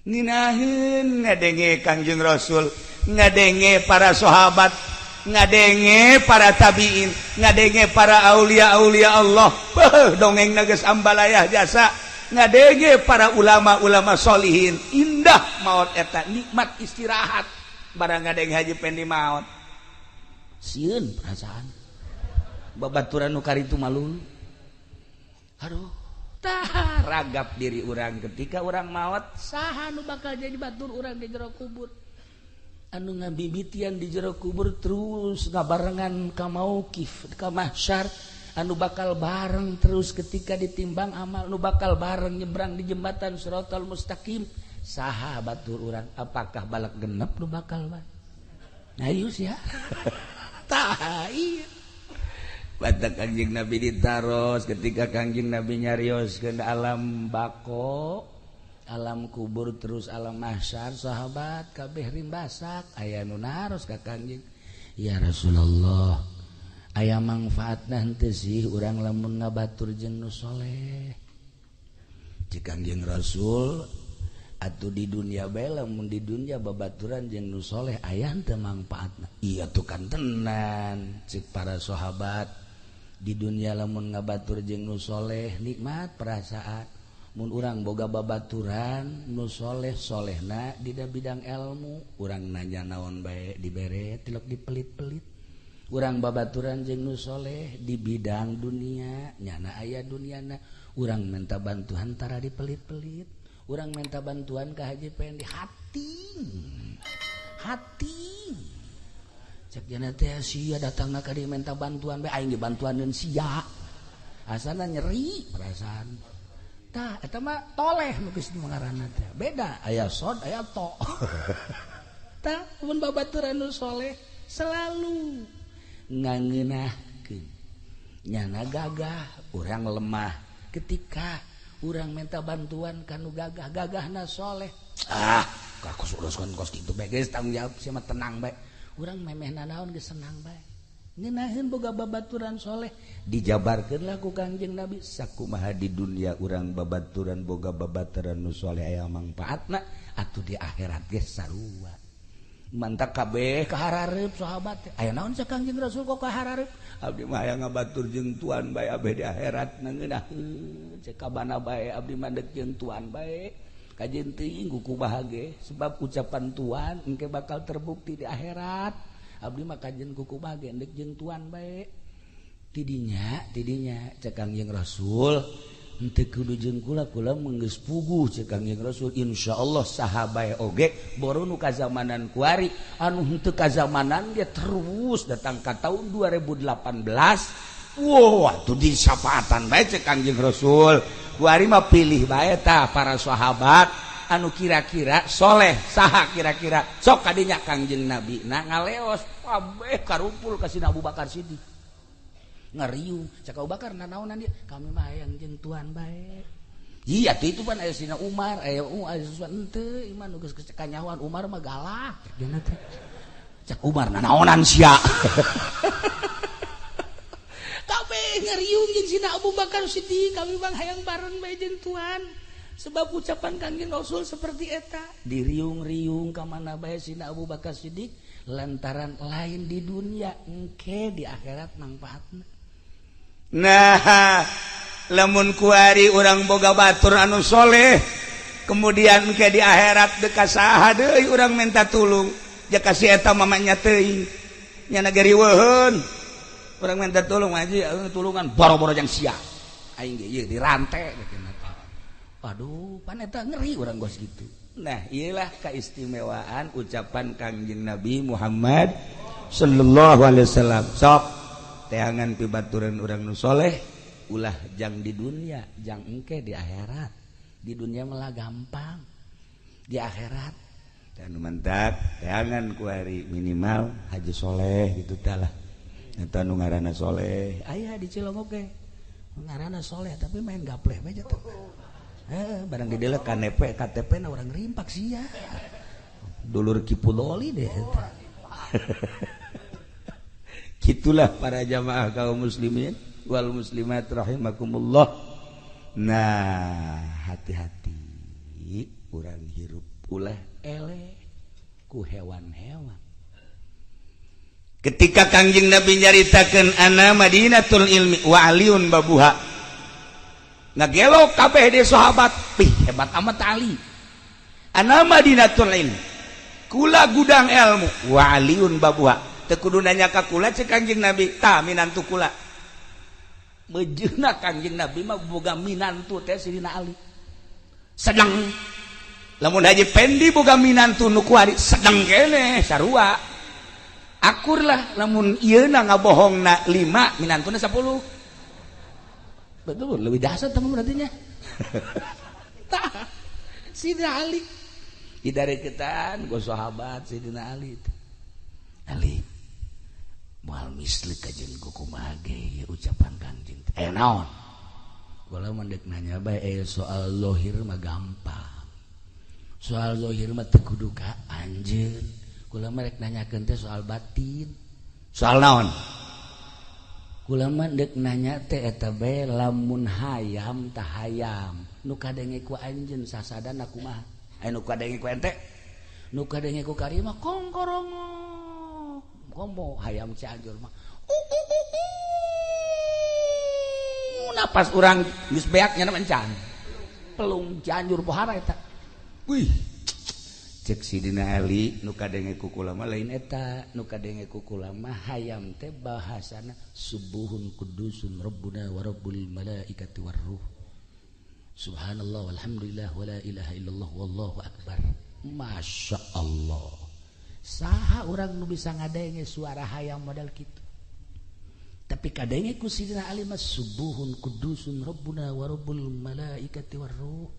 Speaker 2: nginaheun ngadenge Kangjeng Rasul ngadenge para sahabat ngadenge para tabiin ngadenge para aulia-aulia Allah beuh dongeng geus ambalayah jasa ngadenge para ulama-ulama sholihin indah maot eta nikmat istirahat barang ngadenge Haji Pendi maot sieun perasaan babaturan nu karitu malu aduh tah ragap diri urang ketika urang maot saha nu bakal jadi batur urang di jero kubur anu ngabibitian di jero kubur terus ngabarengan ka mauqif ka mahsyar anu bakal bareng terus ketika ditimbang amal nu bakal bareng nyebrang di jembatan siratal mustaqim saha batur urang apakah balak genep nu bakal bareng ayo sia tah ieu batak Kangjeng Nabi ditaros ketika Kangjeng Nabi nyarioskeun alam bako alam kubur terus alam mahsyar sahabat kabeh rimbasak aya nu naros ka Kangjeng ya Rasulullah aya mangfaatna henteu sih urang lamun ngabatur jeung nu soleh cik Kangjeng Rasul atuh di dunia bae lamun di dunia babaturan jeung nu soleh aya henteu mangfaatna iya tuh kan tenan cik para sahabat di dunia lamun ngabatur jeung nu soleh nikmat perasaan mun urang boga babaturan nu soleh solehna dina bidang ilmu urang nanya naon bae dibere tilok dipelit-pelit urang babaturan jeung nu soleh di bidang dunia nyana aya duniana urang minta bantuan tara dipelit-pelit Urang minta bantuan ka Haji Pendi hati. Hati. Cek jana teh sia datangna ka dieu minta bantuan bae aing dibantuaneun sia. Asana nyeri perasaan. Tah eta mah toleh nu geus ngaranna teh. Beda aya sod aya to. Tah mun babaturan nu soleh selalu ngangeunahkeun. Nyana gagah urang lemah ketika urang minta bantuan kanu gagah gagahna soleh. Ah, kos uruskeun kos kitu bae geus tanggung jawab sia mah tenang bae. Urang memeh nanaon geus senang bae. Ngeunaheun boga babaturan soleh dijabarkeun lah ku Kangjeng Nabi sakumaha di dunia urang babaturan boga babaturan nu soleh aya mangpaatna atuh di akhirat ge sarua. Mantak kabeh kaharareup sahabat teh. Aya naon sa Kangjeng Rasul kok kaharareup? Abdi mah hayang ngabatur jeung tuan bae abeh di akhirat ngeunaheun cek kabana bae abdi mah deuk jeung tuan bae. Kajeun teuing kumaha ge sebab ucapan tuan engke bakal terbukti di akhirat. Abdi mah kajeun kumaha ge deuk jeung tuan bae. Tidinya tidinya cek Kangjeng Rasul henteu kudu jeung kula kula geus puguh cek Kangjeng Rasul insyaallah saha bae oge boru nu kazamanan kuari anu henteu kazamanan ge terus datang ka tahun 2018. Wow, atuh disapaatan bae cek Kangjeng Rasul. Kuari mah pilih bae tah para sahabat anu kira-kira soleh saha kira-kira sok kadinya Kangjeng Nabi na ngaleos kabeh karumpul ka Sina Abu Bakar Siddiq ngariung cek Abu Bakar nanaonan dia kami mah hayang jeung tuan bae. Iya tuh itu pan aya Sina Umar aya henteu iman nu geus kanyahoan Umar mah galak cek dina teh cek Umar nanaonan sia. Kabeh ngariung jeung Sina Abu Bakar Siddiq kami mah hayang bareng bae jeung tuan sebab ucapan Kangjeng Rasul seperti eta diriung-riung ka mana bae Sina Abu Bakar Siddiq lantaran lain di dunia engke di akhirat mangfaatna.
Speaker 1: Nah lamun kuari urang boga batur anu soleh kemudian engke di akhirat deuk ka saha deui urang minta tulung ja ka si eta mamanya teuing nya gariweuheun urang minta tulung haji tulungan boro-boro jang sia aing ge ieu dirante teh. Waduh pan eta ngeri urang gos kitu. Nah ieulah keistimewaan ucapan Kangjeng Nabi Muhammad sallallahu alaihi wasallam. Sok teangan pibaturan urang nu soleh ulah jang di dunia jang engke di akhirat. Di dunia malah gampang di akhirat dan mantap teangan kuari minimal haji soleh gitu talah. Eta nu ngaranna soleh aya di Cilongok ge ngaranna soleh tapi main gapleh bae teh. Barang didelek KTP KTP na urang rimpak sia. Dulur Kipudoli deh eta. Gitulah para jamaah kaum muslimin wal muslimat rahimakumullah. Nah, hati-hati urang hirup ulah eleh ku hewan-hewan. Ketika Kangjeng Nabi nyaritakeun ana Madinatul Ilmi wa Aliun babuha. Ngagelok kabeh di sahabat, pih hebat amat Ali. Ana Madinatul Ilmi. Kula gudang ilmu wa Aliun babuha. Teu kudu nanya ka kula cek Kangjeng Nabi, tah minantu kula. Mejeuna Kangjeng Nabi mah boga minantu teh Sidina Ali. Sedang lamun Haji Pendi boga minantu nu kuari sedang keneh sarua. Akurlah lamun ieuna ngabohongna 5 minantuna 10. Betul, lebih dahsyat teman berarti nya. Tah Sidina Ali didareketan ku sahabat Sidina Ali. Ali moal misli ka jeung kumaha ge ieu ucapan Kangjeng. Naon? Kula mah deuk nanya bae soal zahir mah gampang. Soal zahir mah teu kudu ka anjeun. Kula mah rek nanyakeun teh soal batin. Soal naon? Kula mah deuk nanya teh eta bae lamun hayam tah hayam nu kadenge ku anjeun sasadana kumaha? Aya nu kadenge ku ente? Nu kadenge ku kari mah kongkorongo. Komo hayam Cianjur mah. Napas urang geus beak nya encan. Pelung Cianjur pohara eta. Wih. Cek Sidina Ali nu kadenge ku kula mah lain eta, nu kadenge ku kula mah hayam teh bahasana subuhun kudusun rabbuna wa rabbul malaikati warruh.
Speaker 2: Subhanallah walhamdulillah wala ilaha illallah wallahu akbar. Masya Allah. Saha urang nu bisa ngadenge suara hayam model kitu. Tapi kadenge ku Sidina Ali mah subuhun kudusun rabbuna wa rabbul malaikati warruh.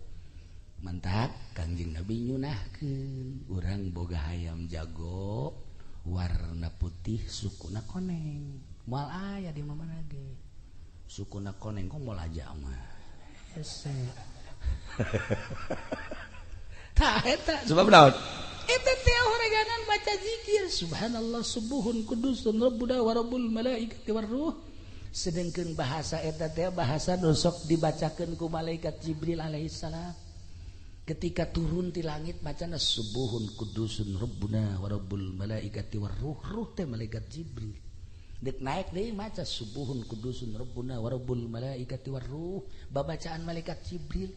Speaker 2: Mantap Kangjeng Nabi nyunahkeun urang boga hayam jago warna putih sukuna koneng. Moal aya di mana ge. Sukuna koneng kok moal aja mah. Hese. Tah eta
Speaker 1: sebab naon?
Speaker 2: Eta teh horeganan baca zikir subhanallah subuhun kudusun rabbuna wa rabbul malaikati warruh. Sedengkeun bahasa eta teh bahasa nu sok dibacakeun ku malaikat Jibril alaihissalam. Ketika turun di langit bacana subuhun kudusun rabbuna wa rabbul malaikati warruh. Ruh teh malaikat Jibril. Dek naik deui maca subuhun kudusun rabbuna wa rabbul malaikati warruh. Babacaan malaikat Jibril.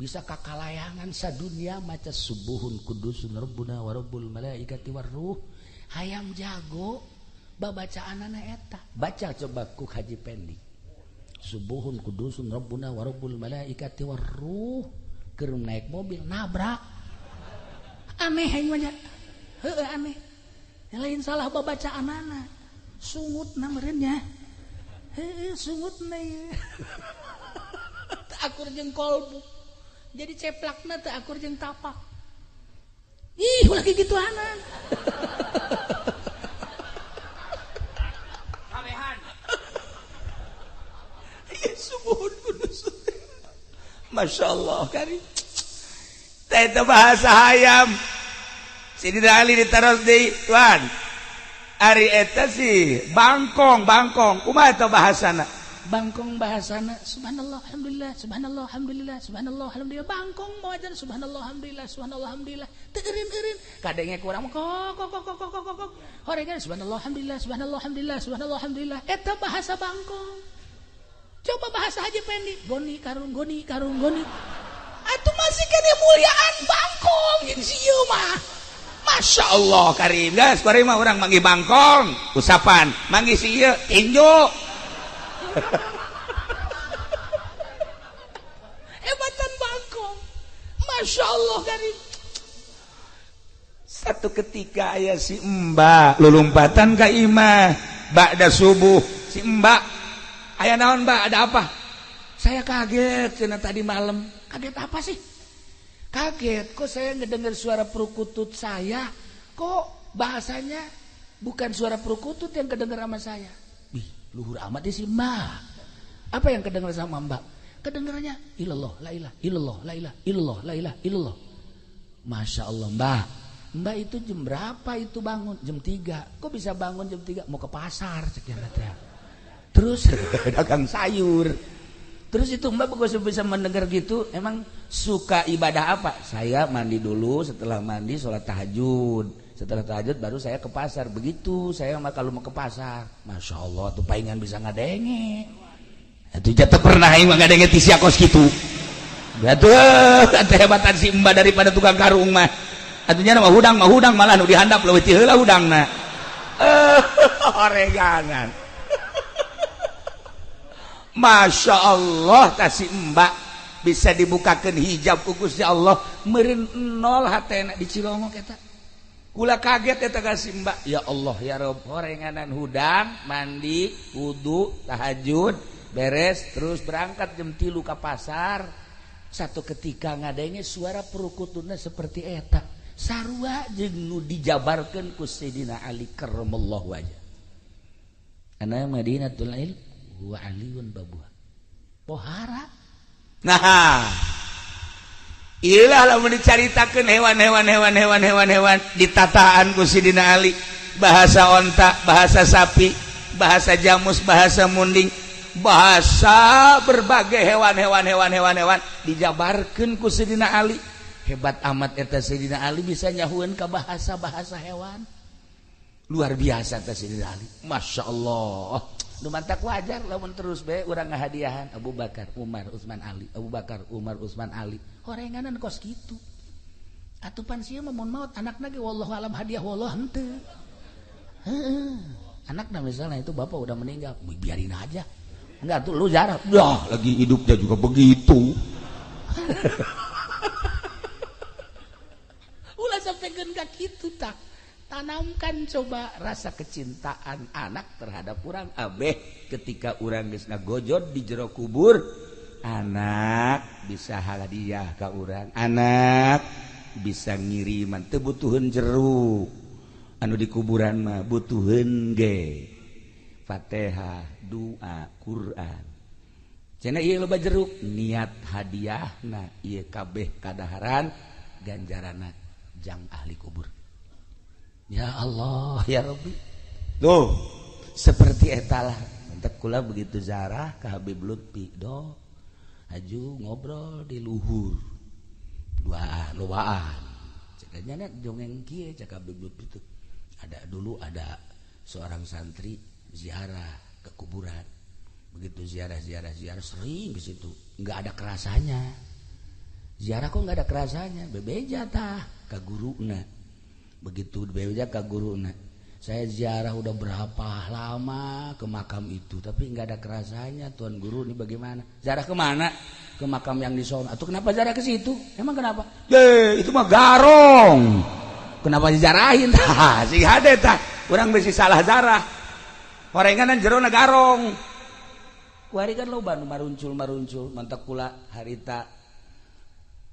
Speaker 2: Bisa kakalayangan sadunia maca subuhun kudusun rabbuna wa rabbul malaikati warruh. Hayam jago babacaanana eta. Baca coba ku Haji Pendi. Subuhun kudusun rabbuna wa rabbul malaikati warruh. Keur naik mobil nabrak. Aneh aing mah. Heueuh aneh. Lain salah babacaanana. Sungutna meureun nya. Heueuh sungutna ieu. Teu akur jeung kolbu. Jadi ceplakna teu akur jeung tapak. Ih, ulah kikituanan.
Speaker 1: Kabehan.
Speaker 2: Ieu subuhun kudus.
Speaker 1: Masya Allah kari. Teh bahasa hayam. Sidina Ali ditaros deui, tuan. Ari eta sih bangkong, bangkong. Kumaha eta bahasana?
Speaker 2: Bangkong bahasana subhanallah alhamdulillah subhanallah alhamdulillah subhanallah alhamdulillah. Bangkong mawajan subhanallah alhamdulillah subhanallah alhamdulillah. Teu eureun-eureun. Kadenge kurang kok kok kok kok kok kok. Horegan subhanallah alhamdulillah subhanallah alhamdulillah subhanallah alhamdulillah. Eta bahasa bangkong. Coba bahasa Haji Pendi, goni karung goni karung goni. Atuh masih kene muliaan bangkong jeung si ieu mah.
Speaker 1: Masya Allah karim guys, karim mah urang manggih bangkong, usapan, manggih si ieu tinju.
Speaker 2: Hebatan bangkong. Masya Allah karim.
Speaker 1: Satu ketika aya si Mbak lulumpatan ka imah ba'da subuh, si Mbak aya naon Mbak, ada apa?
Speaker 2: Saya kaget cenah tadi malam. Kaget apa sih? Kaget kok saya ngedengar suara perkutut saya, kok bahasanya bukan suara perkutut yang kedengar sama saya. Ih, luhur amat sih Mbak. Apa yang kedengar sama Mbak? Kedengarannya ilallah la ilah illallah la ilah illallah la ilah illallah. Masya Allah Mbak. Mbak itu jam berapa itu bangun? Jam 3. Kok bisa bangun jam 3? Mau ke pasar sekian ya.
Speaker 1: Terus dagang sayur. Terus itu Mbak kok bisa mendengar gitu? Emang suka ibadah apa? Saya mandi dulu, setelah mandi sholat tahajud. Setelah tahajud baru saya ke pasar. Begitu saya mah kalau mau ke pasar. Masya Allah tuh palingan bisa ngadenge. Itu jatuh pernah aing mah ngadenge ti sia kos kitu. Atuh kehebatan si Mbak daripada tukang karung mah. Atunya mah hudang malah nu dihandap leuwih ti heula hudangna. Oreganan. Masya Allah kasih Mbak bisa dibukakan hijab ku Gusti Allah meureun nol hatena di Cilongok eta. Kula kaget eta kasih Mbak. Ya Allah ya Rob, horenganan hudang, mandi, wudu, tahajud, beres terus berangkat jam 3 ka pasar. Satu ketika ngadenge suara perukutuna seperti eta. Sarua jeung nu dijabarkeun ku Sayyidina Ali karramallahu wajah. Ana Madinatul Ilm wa aliyun babuha. Pohara. Nah, ilah lamun dicaritakeun hewan-hewan hewan-hewan hewan-hewan ditataan ku Sidina Ali, bahasa onta, bahasa sapi, bahasa jamus, bahasa munding, bahasa berbagai hewan-hewan hewan-hewan hewan dijabarkeun ku Sidina Ali. Hebat amat eta Sidina Ali bisa nyahueun ka bahasa-bahasa hewan. Luar biasa eta Sidina Ali. Masya Allah. Nu mantak wajar lamun terus bae urang ngahadiahan Abu Bakar, Umar, Utsman, Ali, Abu Bakar, Umar, Utsman, Ali. Horenganan kos kitu. Atuh pan sia mah mun maot anakna ge wallahu alam hadiah wallah henteu. Heeh. Anakna misalnya itu bapak udah meninggal, biarin aja. Enggak tuh lu jarab. Dah, lagi hidupnya juga begitu.
Speaker 2: Ulah sampai ka kitu tah. Tanamkan coba rasa kecintaan anak terhadap urang abeh ketika urang geus ngagojod di jero kubur, anak bisa hadiah ka urang, anak bisa ngiriman, teu butuheun jeruk anu di kuburan mah, butuheun ge Fatihah, doa, Quran. Cenah ieu loba jeruk, niat hadiahna ieu kabeh kadaharan ganjaranna jang ahli kubur. Ya Allah ya Rabbi. Tuh, seperti etalah. Mantap kula begitu zarah ke Habib Lutfi do. Haju ngobrol di luhur. Duaan, lobaan. Cekanya nya jongeng kieu cek Habib Lutfi tuh. Ada dulu ada seorang santri ziarah ke kuburan. Begitu ziarah ziarah ziarah sering ke situ, nggak ada kerasanya. Ziarah kok nggak ada kerasanya? Bebeja tah ka guruna. Begitu bebeja ka guruna, saya ziarah udah berapa lama ke makam itu tapi nggak ada kerasanya, tuan guru ini bagaimana? Ziarah kemana? Ke makam yang di sono. Atau kenapa ziarah ke situ? Emang kenapa? Ye, itu mah garong. Kenapa dijarahin? Tah, sing hade tah. Urang bisi salah zarah. Horenganan jerona garong. Kuari kan loba nu maruncul-maruncul, mantak kula harita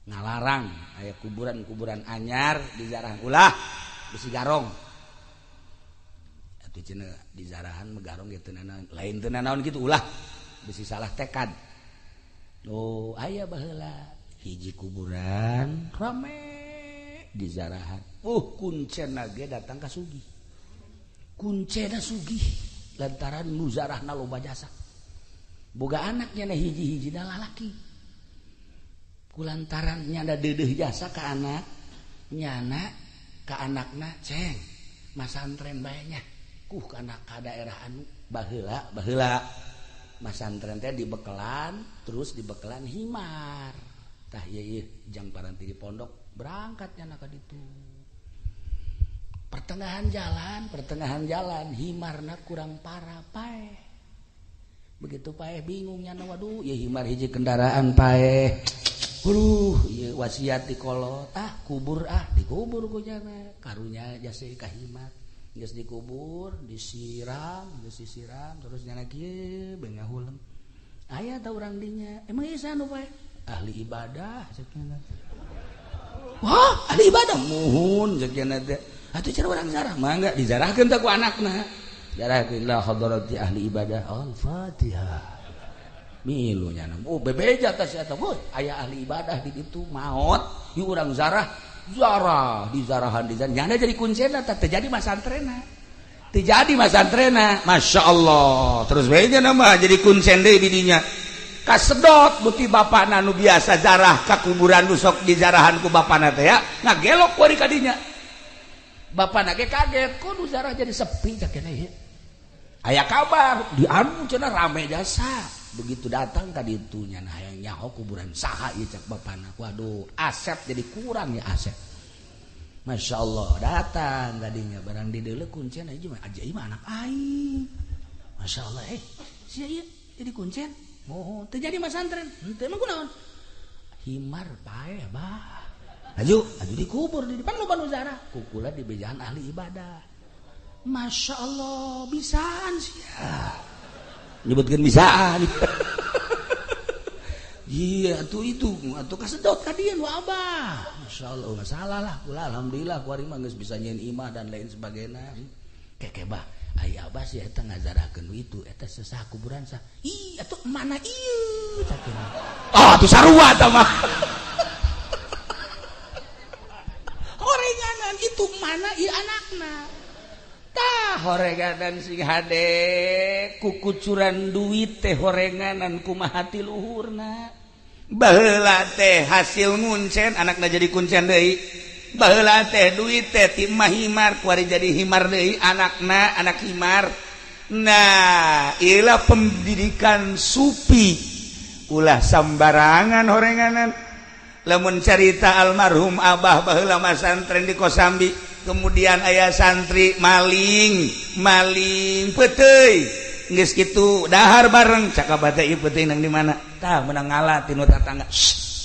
Speaker 2: ngalarang aya kuburan-kuburan anyar dizarah ulah bisi garong. Atuh cenah dizarahan mah garong ge teu nanaon, lain teu nanaon kitu ulah bisi salah tekad. Oh, aya baheula hiji kuburan rame dizarahan. Kuncena ge datang ka sugih. Kuncena sugih lantaran nu zarahna loba jasa. Boga anaknya na hiji-hiji na lalaki. Kulantaran nyana deudeuh jasa ka anak, nyana ka anakna ceng masantren bae nya. Kuh kana ka daerah anu baheula baheula masantren teh dibekelan terus dibekelan himar. Tah ieu ieu jang paranti di pondok berangkat nyana ka ditu. Pertengahan jalan himarna kurang parah paeh. Begitu paeh bingung nyana, waduh ieu himar hiji kendaraan paeh. Huluh, ieu wasiat di kolot, ah kubur ah dikubur ku nyana. Karunya jasa ka himar. Geus dikubur, disiram, geus disiram terus nyana kieu bengahuleng. Aya ta urang dinya? Emang ieu saha nu paeh? Ahli ibadah cek nyana. Wah, ahli ibadah muhun cek nyana teh. Atuh cara urang zarah mangga dizarahkeun teh ku anakna. Zarahkeun la hadarati ahli ibadah. Al-Fatihah. Milu nyana. Oh, bebeja teh sia teh. Aya ahli ibadah di ditu maot, ieu urang zarah, zarah dizarahan dizarahan. Nyana jadi kuncena teh teu jadi masantrena. Teu jadi masantrena. Masya Allah. Terus we nya mah jadi kuncen deui di dinya. Kasedot buti bapana nu biasa zarah ka kuburan nu sok dizarahan ku bapana teh ya, ngagelok ku ari ka dinya. Bapana ge kaget, kok nu zarah jadi sepi cak kene ieu. Aya kabar di anu cenah rame jasa. Begitu datang ka ditu nya hayang nyaho kuburan saha ieu cak bapana. Waduh, aset jadi kurang ya aset. Masya Allah, datang tadinya barang di deuleu kuncen aja mah aja mah anak aing. Masya Allah, sia ieu jadi kuncen. Moho, teu jadi masantren. Henteu emang kunaon? Himar paeh bah. Aju, aju dikubur di depan loba nu zarah. Kukula di bejaan ahli ibadah. Masya Allah, bisaan sia. Nyebutkeun bisaan. Iya, atuh itu, atuh kasedot ka dieu nu abah. Masya Allah, nggak salah lah. Kula alhamdulillah kuari mah geus bisa nyieun imah dan lain sebagainya. Keke bah, ai abah sih eta ngazarahkeun itu, eta sesah kuburan sah. Ih, atuh mana ieu cak. Ah, atuh sarua tah mah. Horenganan itu mana ieu anakna. Tah horenganan sing hade kukucuran duit teh horenganan kumaha ti luhurna. Baheula teh hasil nguncen anakna jadi kuncen deui. Baheula teh duit teh ti mah himar kuari jadi himar deui anakna anak himar. Nah, ieulah pendidikan sufi. Ulah sambarangan horenganan. Lamun carita almarhum abah baheula masantren di Kosambi, kemudian aya santri maling, maling peuteuy. Geus kitu dahar bareng cak abah teh ieu peuteuy nang di mana? Tah meunang ngala tinu tatangga.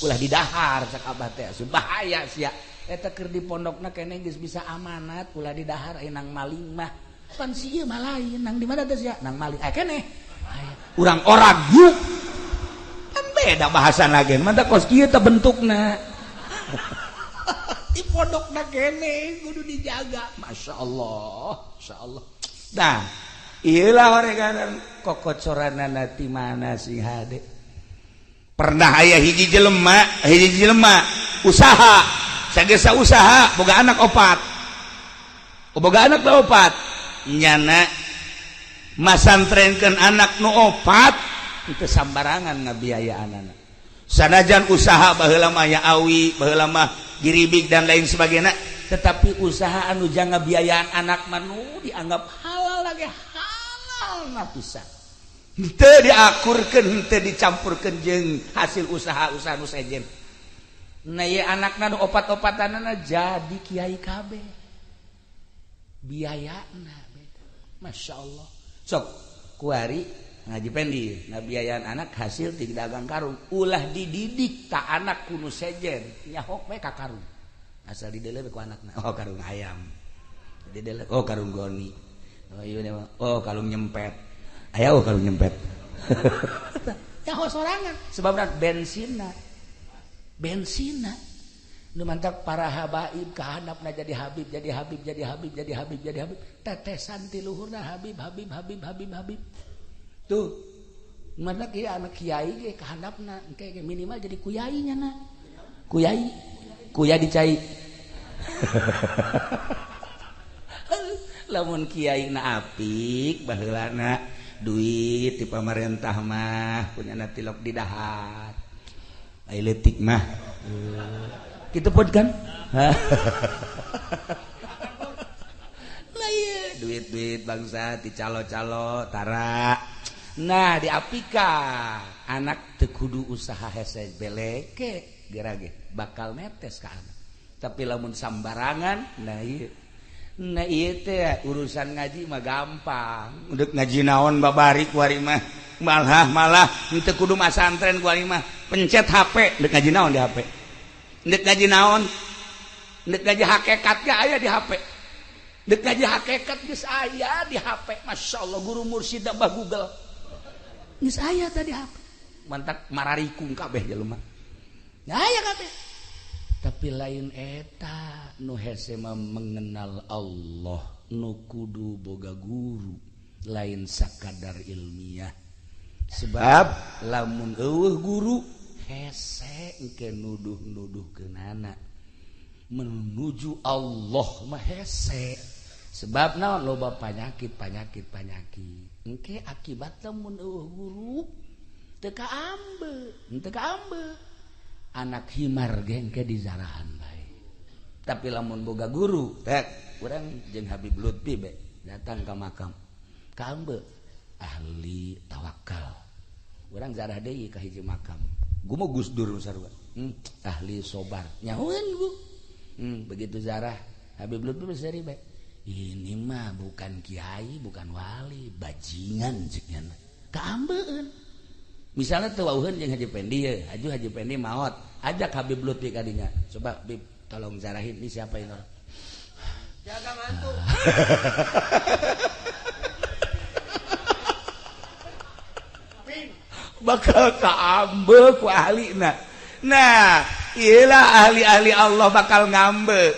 Speaker 2: Ulah didahar cek abah teh, bahaya sia. Eta keur di pondokna keneh geus bisa amanat, ulah didahar nang maling mah. Pan si ieu mah lain, nang di mana teh sia? Nang maling. Aya keneh.
Speaker 1: Urang orang yuk. Kan beda bahasa lagi. Mantap kos kieu teh bentukna.
Speaker 2: Di pondokna keneh kudu dijaga. Masya Allah, Masya Allah.
Speaker 1: Nah, iyalah horegan kokocoranana ti mana sing hade. Pernah aya hiji jelema usaha, sagesa usaha boga anak opat. Boga anak opat. Nyana masantrenkeun anak nu opat itu sambarangan ngabiayaan anak. Sanajan usaha baheula mah ya awi, baheula mah giribig dan lain sebagainya,
Speaker 2: tetapi usaha anu jangan biayaan anak manu dianggap halal lagi halal na pisan.
Speaker 1: Henteu diakurkeun, henteu dicampurkeun jeung hasil usaha-usaha nu sejen.
Speaker 2: Nah ieu anakna nu opat-opatanana jadi kiai kabeh. Biayana beda. Masya Allah.
Speaker 1: Sok kuari ngaji pendi ngabiayaan anak hasil ti dagang karung, ulah dididik tak anak kuno sejen nyahok we ka karung. Asal didele ku anakna. Oh karung ayam. Didele oh karung goni. Oh ieu oh karung nyempet. Aya oh karung nyempet.
Speaker 2: Nyaho sorangan sebabna bensinna. Bensinna nu mantak para habaib kahandapna jadi habib, jadi habib, jadi habib, jadi habib, jadi habib. Tetesan ti luhurna habib, habib, habib, habib, habib. Tuh. Mana kieu anak kiai ge kahandapna engke ge minimal jadi kuyai nya na. Kuyai. Kuya dicai.
Speaker 1: Lamun kiai na apik baheulana duit di pamarentah mah punya tilok di dahar. Ai leutik mah.
Speaker 2: Kitu pun kan? Lah ieu
Speaker 1: duit-duit bangsa di calo-calo tara.
Speaker 2: Nah diapika anak teu kudu usaha hese beleke gerage bakal netes ka anak. Tapi lamun sambarangan nah ieu. Nah ieu teh urusan ngaji mah gampang.
Speaker 1: Udah ngaji naon babari kuari mah. Malah malah henteu kudu masantren kuari mah. Pencet HP, deuk ngaji naon di HP. Deuk ngaji naon? Deuk ngaji hakikat ge aya di HP.
Speaker 2: Deuk ngaji hakikat geus aya di HP. Masyaallah guru mursyid bah Google. Geus aya tadi HP.
Speaker 1: Mantak mararikung kabeh jelema.
Speaker 2: Aya kabeh. Tapi lain eta nu hese mah mengenal Allah, nu kudu boga guru, lain sakadar ilmiah. Sebab lamun eueuh guru hese engke nuduh-nuduhkeunana menuju Allah mah hese. Sebab naon loba panyakit panyakit panyakit. Engke akibat lamun eueuh guru teu kaambe, teu kaambe. Anak himar gengke di zarahan bae.
Speaker 1: Tapi lamun boga guru, tek urang jeung Habib Lutfi be datang ka makam. Kaambe ahli tawakal. Urang zarah deui ka hiji makam. Gua mah Gus Dur sarua. Ahli sobar. Nyahoeun bu. Begitu zarah Habib Lutfi seri bae.
Speaker 2: Ini mah bukan kiai, bukan wali, bajingan cek nya. Kaambeun.
Speaker 1: Misalnya tuh wauheun jeung Haji Pendi ye, Haji Pendi maot, ajak Habib Lutfi kadinya. Coba Bib, tolong zarahin ini siapa ini orang.
Speaker 3: Jaga mantu.
Speaker 1: Bakal kaambe ku ahlina. Nah, iyalah ahli-ahli Allah bakal ngambe.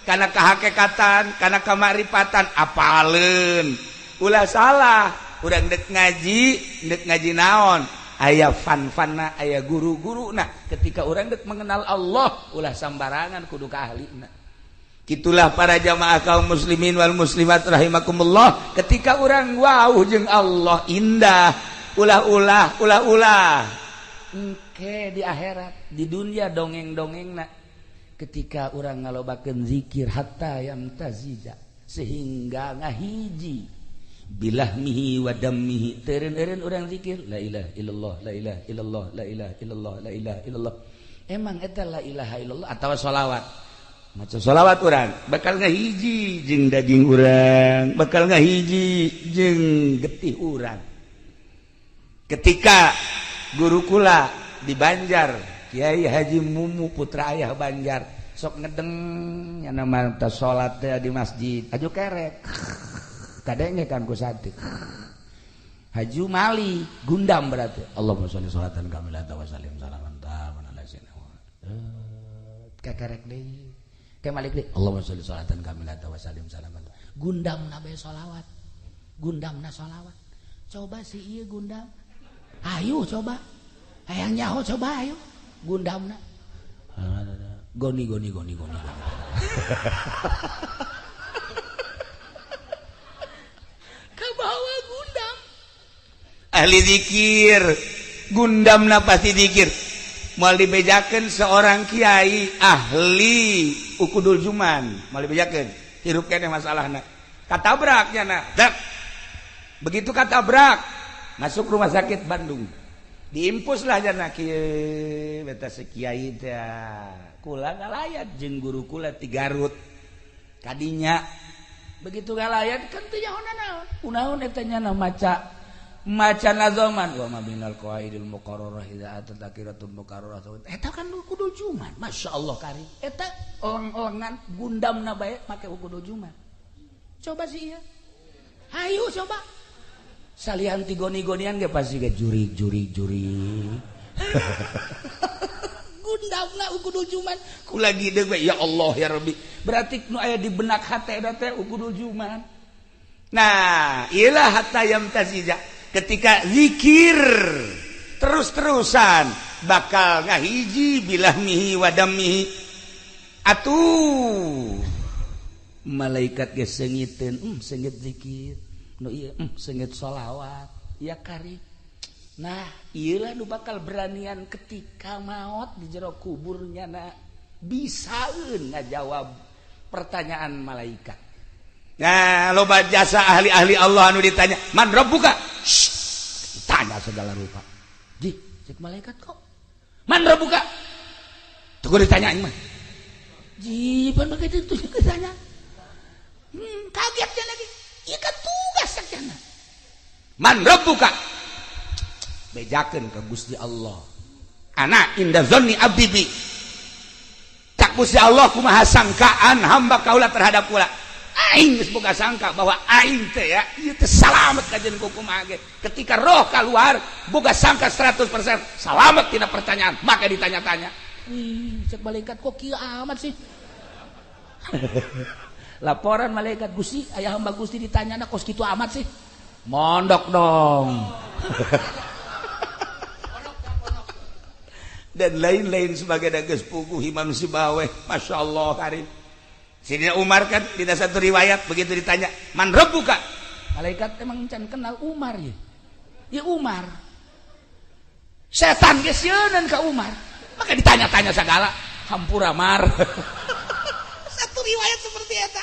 Speaker 1: Karena kehakekatan, karena kemaripatan, apaleun. Ulah salah, urang dek ngaji naon? Aya fan-fanna, aya guru-guru. Nah, ketika orang dek mengenal Allah, ulah sambarangan kudu ka ahlina. Itulah para jamaah kaum muslimin wal muslimat rahimakumullah. Ketika orang wow jeung Allah indah, ulah-ulah, ulah-ulah.
Speaker 2: Engke di akhirat, di dunia dongeng-dongengna. Ketika orang ngalobakeun zikir hatta yamtazija, sehingga ngahiji bilahmihi wa dammihi, teureun-eureun urang zikir la ilaha illallah, la ilaha illallah, la ilaha illallah, la ilaha illallah. Emang eta la ilaha illallah
Speaker 1: atawa sholawat? Maca sholawat urang bakal ngahiji jeung daging urang, bakal ngahiji jeung getih urang. Ketika guru kula di Banjar
Speaker 2: Kiai Haji Mumu putra ayah Banjar sok ngedeng nyana mah teh salat teh di masjid aju kerek kadenge kan ku santri Haji Mali gundam berarti Allahumma sholli sholatan kamilatan wa sallim salaman taman ala sayyidina kekerek deui ke malik deui Allahumma sholli sholatan kamilatan wa sallim salaman gundamna bae sholawat gundamna sholawat coba si ieu gundam ayo coba hayang nyaho coba ayo gundamna goni goni goni goni kabawa gundam
Speaker 1: ahli zikir gundamna pasti zikir moal dibejakeun seorang kiai ahli ukudul juman moal dibejakeun hirup keneh masalahna katabrak nya nah begitu katabrak masuk rumah sakit Bandung diimpus lah jana kieu beta sekiai teh kula ngalayat jeung guru kula ti Garut kadinya begitu ngalayat kan teu nyaho naon kunaon eta nya maca maca nazoman wa ma binal qawaidil muqarrarah idza atat akiratul muqarrarah eta kan kudu juman masyaallah kari eta oleng-olengan gundamna bae make kudu juman coba sih ieu hayu coba salian ti goni-gonian ge pasti ge jurig jurig jurig
Speaker 2: gundamna ukudul juman
Speaker 1: kula gideg we ya Allah ya Rabbi berarti nu aya di benak hate eta teh ukudul juman. Nah ilah hatta yamtazija ketika zikir terus-terusan bakal ngahiji bilahmihi wa dammihi atuh
Speaker 2: malaikat ge seungiteun seungit zikir nu ieu seungit sholawat ya kari. Nah ieulah nu bakal beranian ketika maot di jero kuburnya na bisaeun ngajawab pertanyaan malaikat.
Speaker 1: Nah loba jasa ahli-ahli Allah anu ditanya man rabbuka
Speaker 2: tanya segala rupa ji cek malaikat kok man rabbuka
Speaker 1: tuh ditanya mah
Speaker 2: ji pan begitu tuh ditanya kagetnya lagi ieu kan tugas sakjana
Speaker 1: man rabbuka bejakeun ka Gusti Allah ana inda zanni abdi bi tak Gusti Allah kumaha sangkaan hamba kaula terhadap kula aing geus boga sangka bahwa aing teh ya ieu teh salamet kajeun ku kumaha ge ketika roh keluar boga sangka 100% salamet tina pertanyaan maka ditanya-tanya.
Speaker 2: Ih cek malaikat kok kieu amat sih laporan malaikat Gusti aya hamba Gusti ditanyana kos kitu amat sih mondok dong
Speaker 1: dan lain-lain sebagai geus puguh Imam Sibaweh Masya Allah karim. Sidina Umar kan di satu riwayat begitu ditanya man rabbuka
Speaker 2: malaikat emang can kenal Umar ya ya Umar setan geus sieuneun ka Umar maka ditanya-tanya segala hampura mar
Speaker 1: satu riwayat seperti eta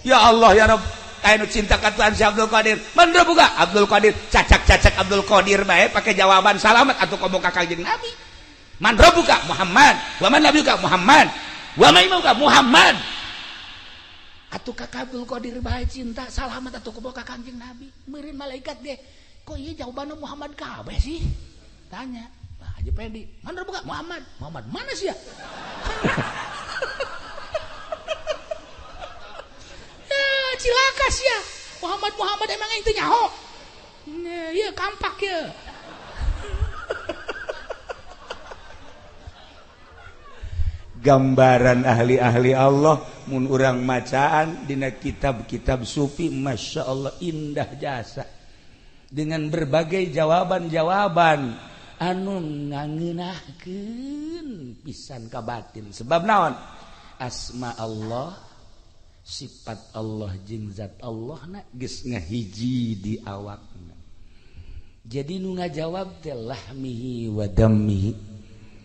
Speaker 1: ya Allah ya Rabb aya nu cinta ka Tuhan si Abdul Qadir man rabbuka Abdul Qadir cacak-cacak Abdul Qadir bae pakai jawaban salamat atuh komo ka Kanjeng Nabi man rabbuka Muhammad wa man nabiyuka Muhammad wa man imamuka Muhammad
Speaker 2: atuh ka Abdul Qadir bae cinta salamat atuh komo ka Kanjeng Nabi meureun malaikat ge kok ieu jawabanna Muhammad kabeh sih tanya Haji Pedi man rabbuka Muhammad Muhammad mana sih ya cilaka sih ya Muhammad Muhammad emang itu nyaho iya kampak ya
Speaker 1: gambaran ahli-ahli Allah mun urang macaan dina kitab-kitab sufi Masya Allah indah jasa dengan berbagai jawaban-jawaban anu ngangeunahkeun pisan ka batin sebab naon asma Allah sifat Allah jeung zat Allah na geus ngahiji di awakna jadi nu ngajawab teh lahmihi wa dammihi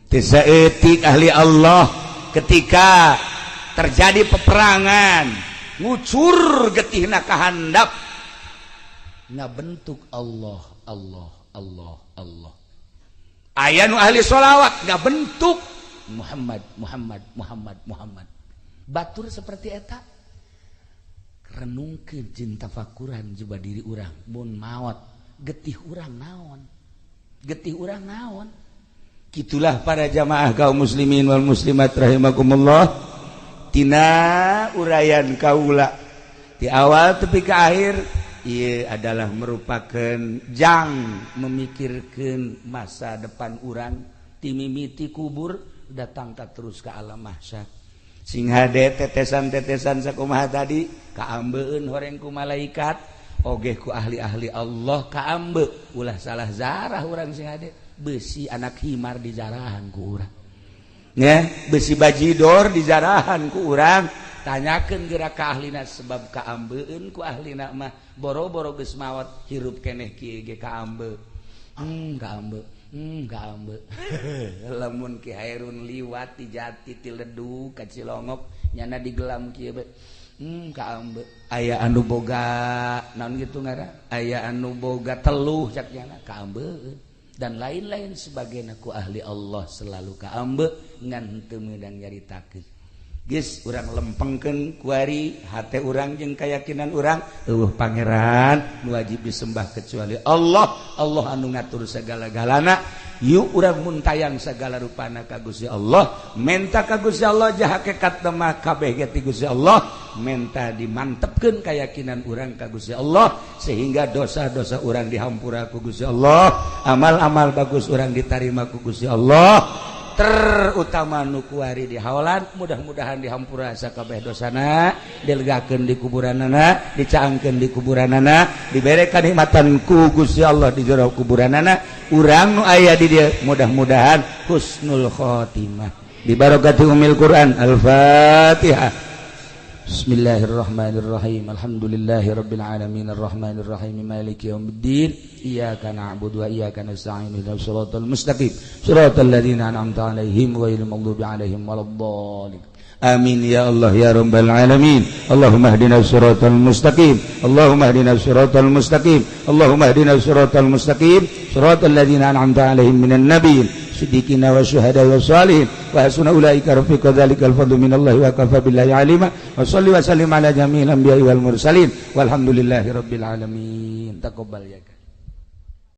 Speaker 2: teu saeutik ahli Allah ketika terjadi peperangan ngucur getihna kahandap ngabentuk Allah Allah Allah Allah aya nu ahli sholawat ngabentuk Muhammad Muhammad Muhammad Muhammad batur seperti eta renungkeun jeung tafakuran coba diri urang mun maot getih urang naon getih urang naon Gitulah para jamaah kaum muslimin wal muslimat rahimakumullah, tina uraian kaula di awal tepi ke akhir ia adalah merupakan jang memikirkan masa depan urang ti mimiti kubur datang tak terus ke alam mahsyar. Sing hade tetesan-tetesan sakumaha tadi kaambeun horeng ku malaikat oge ku ahli-ahli Allah kaambe. Ulah salah zarah urang, sing hade. Besi anak himar dijarahan ku urang ya, besi bajidor dijarahan ku urang. Tanyakeun geura ka ahlina, sebab kaambeun ku ahlina mah boro-boro geus maot, hirup keneh kieu ge kaambe. Kaambe, kaambe. Lamun Ki Hairun liwat ti Jati, ti Ledug ka Cilongok, nyana digelam kieu be, kaambe. Aya anu boga naon gitu ngara, aya anu boga teluh cak nyana, kaambe dan lain-lain sebagainya. Ku ahli Allah selalu kaambe, ngan teu meunang nyaritakeun. Geus urang lempengkeun kuari hate urang jeung keyakinan urang, euweuh pangeran nu wajib disembah kecuali Allah. Allah anu ngatur segala-galana. Yuk urang muntayang segala rupana ka Gusti Allah, menta ka Gusti Allah, jah hakikat mah kabeh ge ti Gusti Allah. Menta dimantepkeun keyakinan urang ka Gusti Allah sehingga dosa-dosa urang dihampura ku Gusti Allah, amal-amal bagus urang ditarima ku Gusti Allah, terutama nu kuari di haolan mudah-mudahan dihampura sakabeh dosana, dilegakeun di kuburanana, dicaangkeun di kuburanana, dibere kanikmatan ku Gusti Allah di jero kuburanana. Urang nu aya di dieu mudah-mudahan husnul khotimah bi barakati umil Quran. Al-Fatihah. Bismillahirrahmanirrahim. Alhamdulillahirabbil alamin arrahmanirrahim maliki yaumiddin. Iyyaka na'budu wa iyyaka nasta'in ihdinas siratal mustaqim siratal ladzina an'amta 'alaihim ghairil maghdubi 'alaihim waladdallin. Amin ya Allah ya rabbal alamin. Allahumma ihdinas siratal mustaqim. Allahumma ihdinas siratal mustaqim. Allahumma ihdinas siratal mustaqim siratal ladzina an'amta 'alaihim minan nabiyyin siddiqina wa syuhada wa salihin wa hasuna ulaika rafiqa. Dzalikal fadlu minallahi wa kafa billahi alima. Wa salli wa sallim ala jami'il anbiya'i wal mursalin walhamdulillahi rabbil alamin. Taqabbal ya.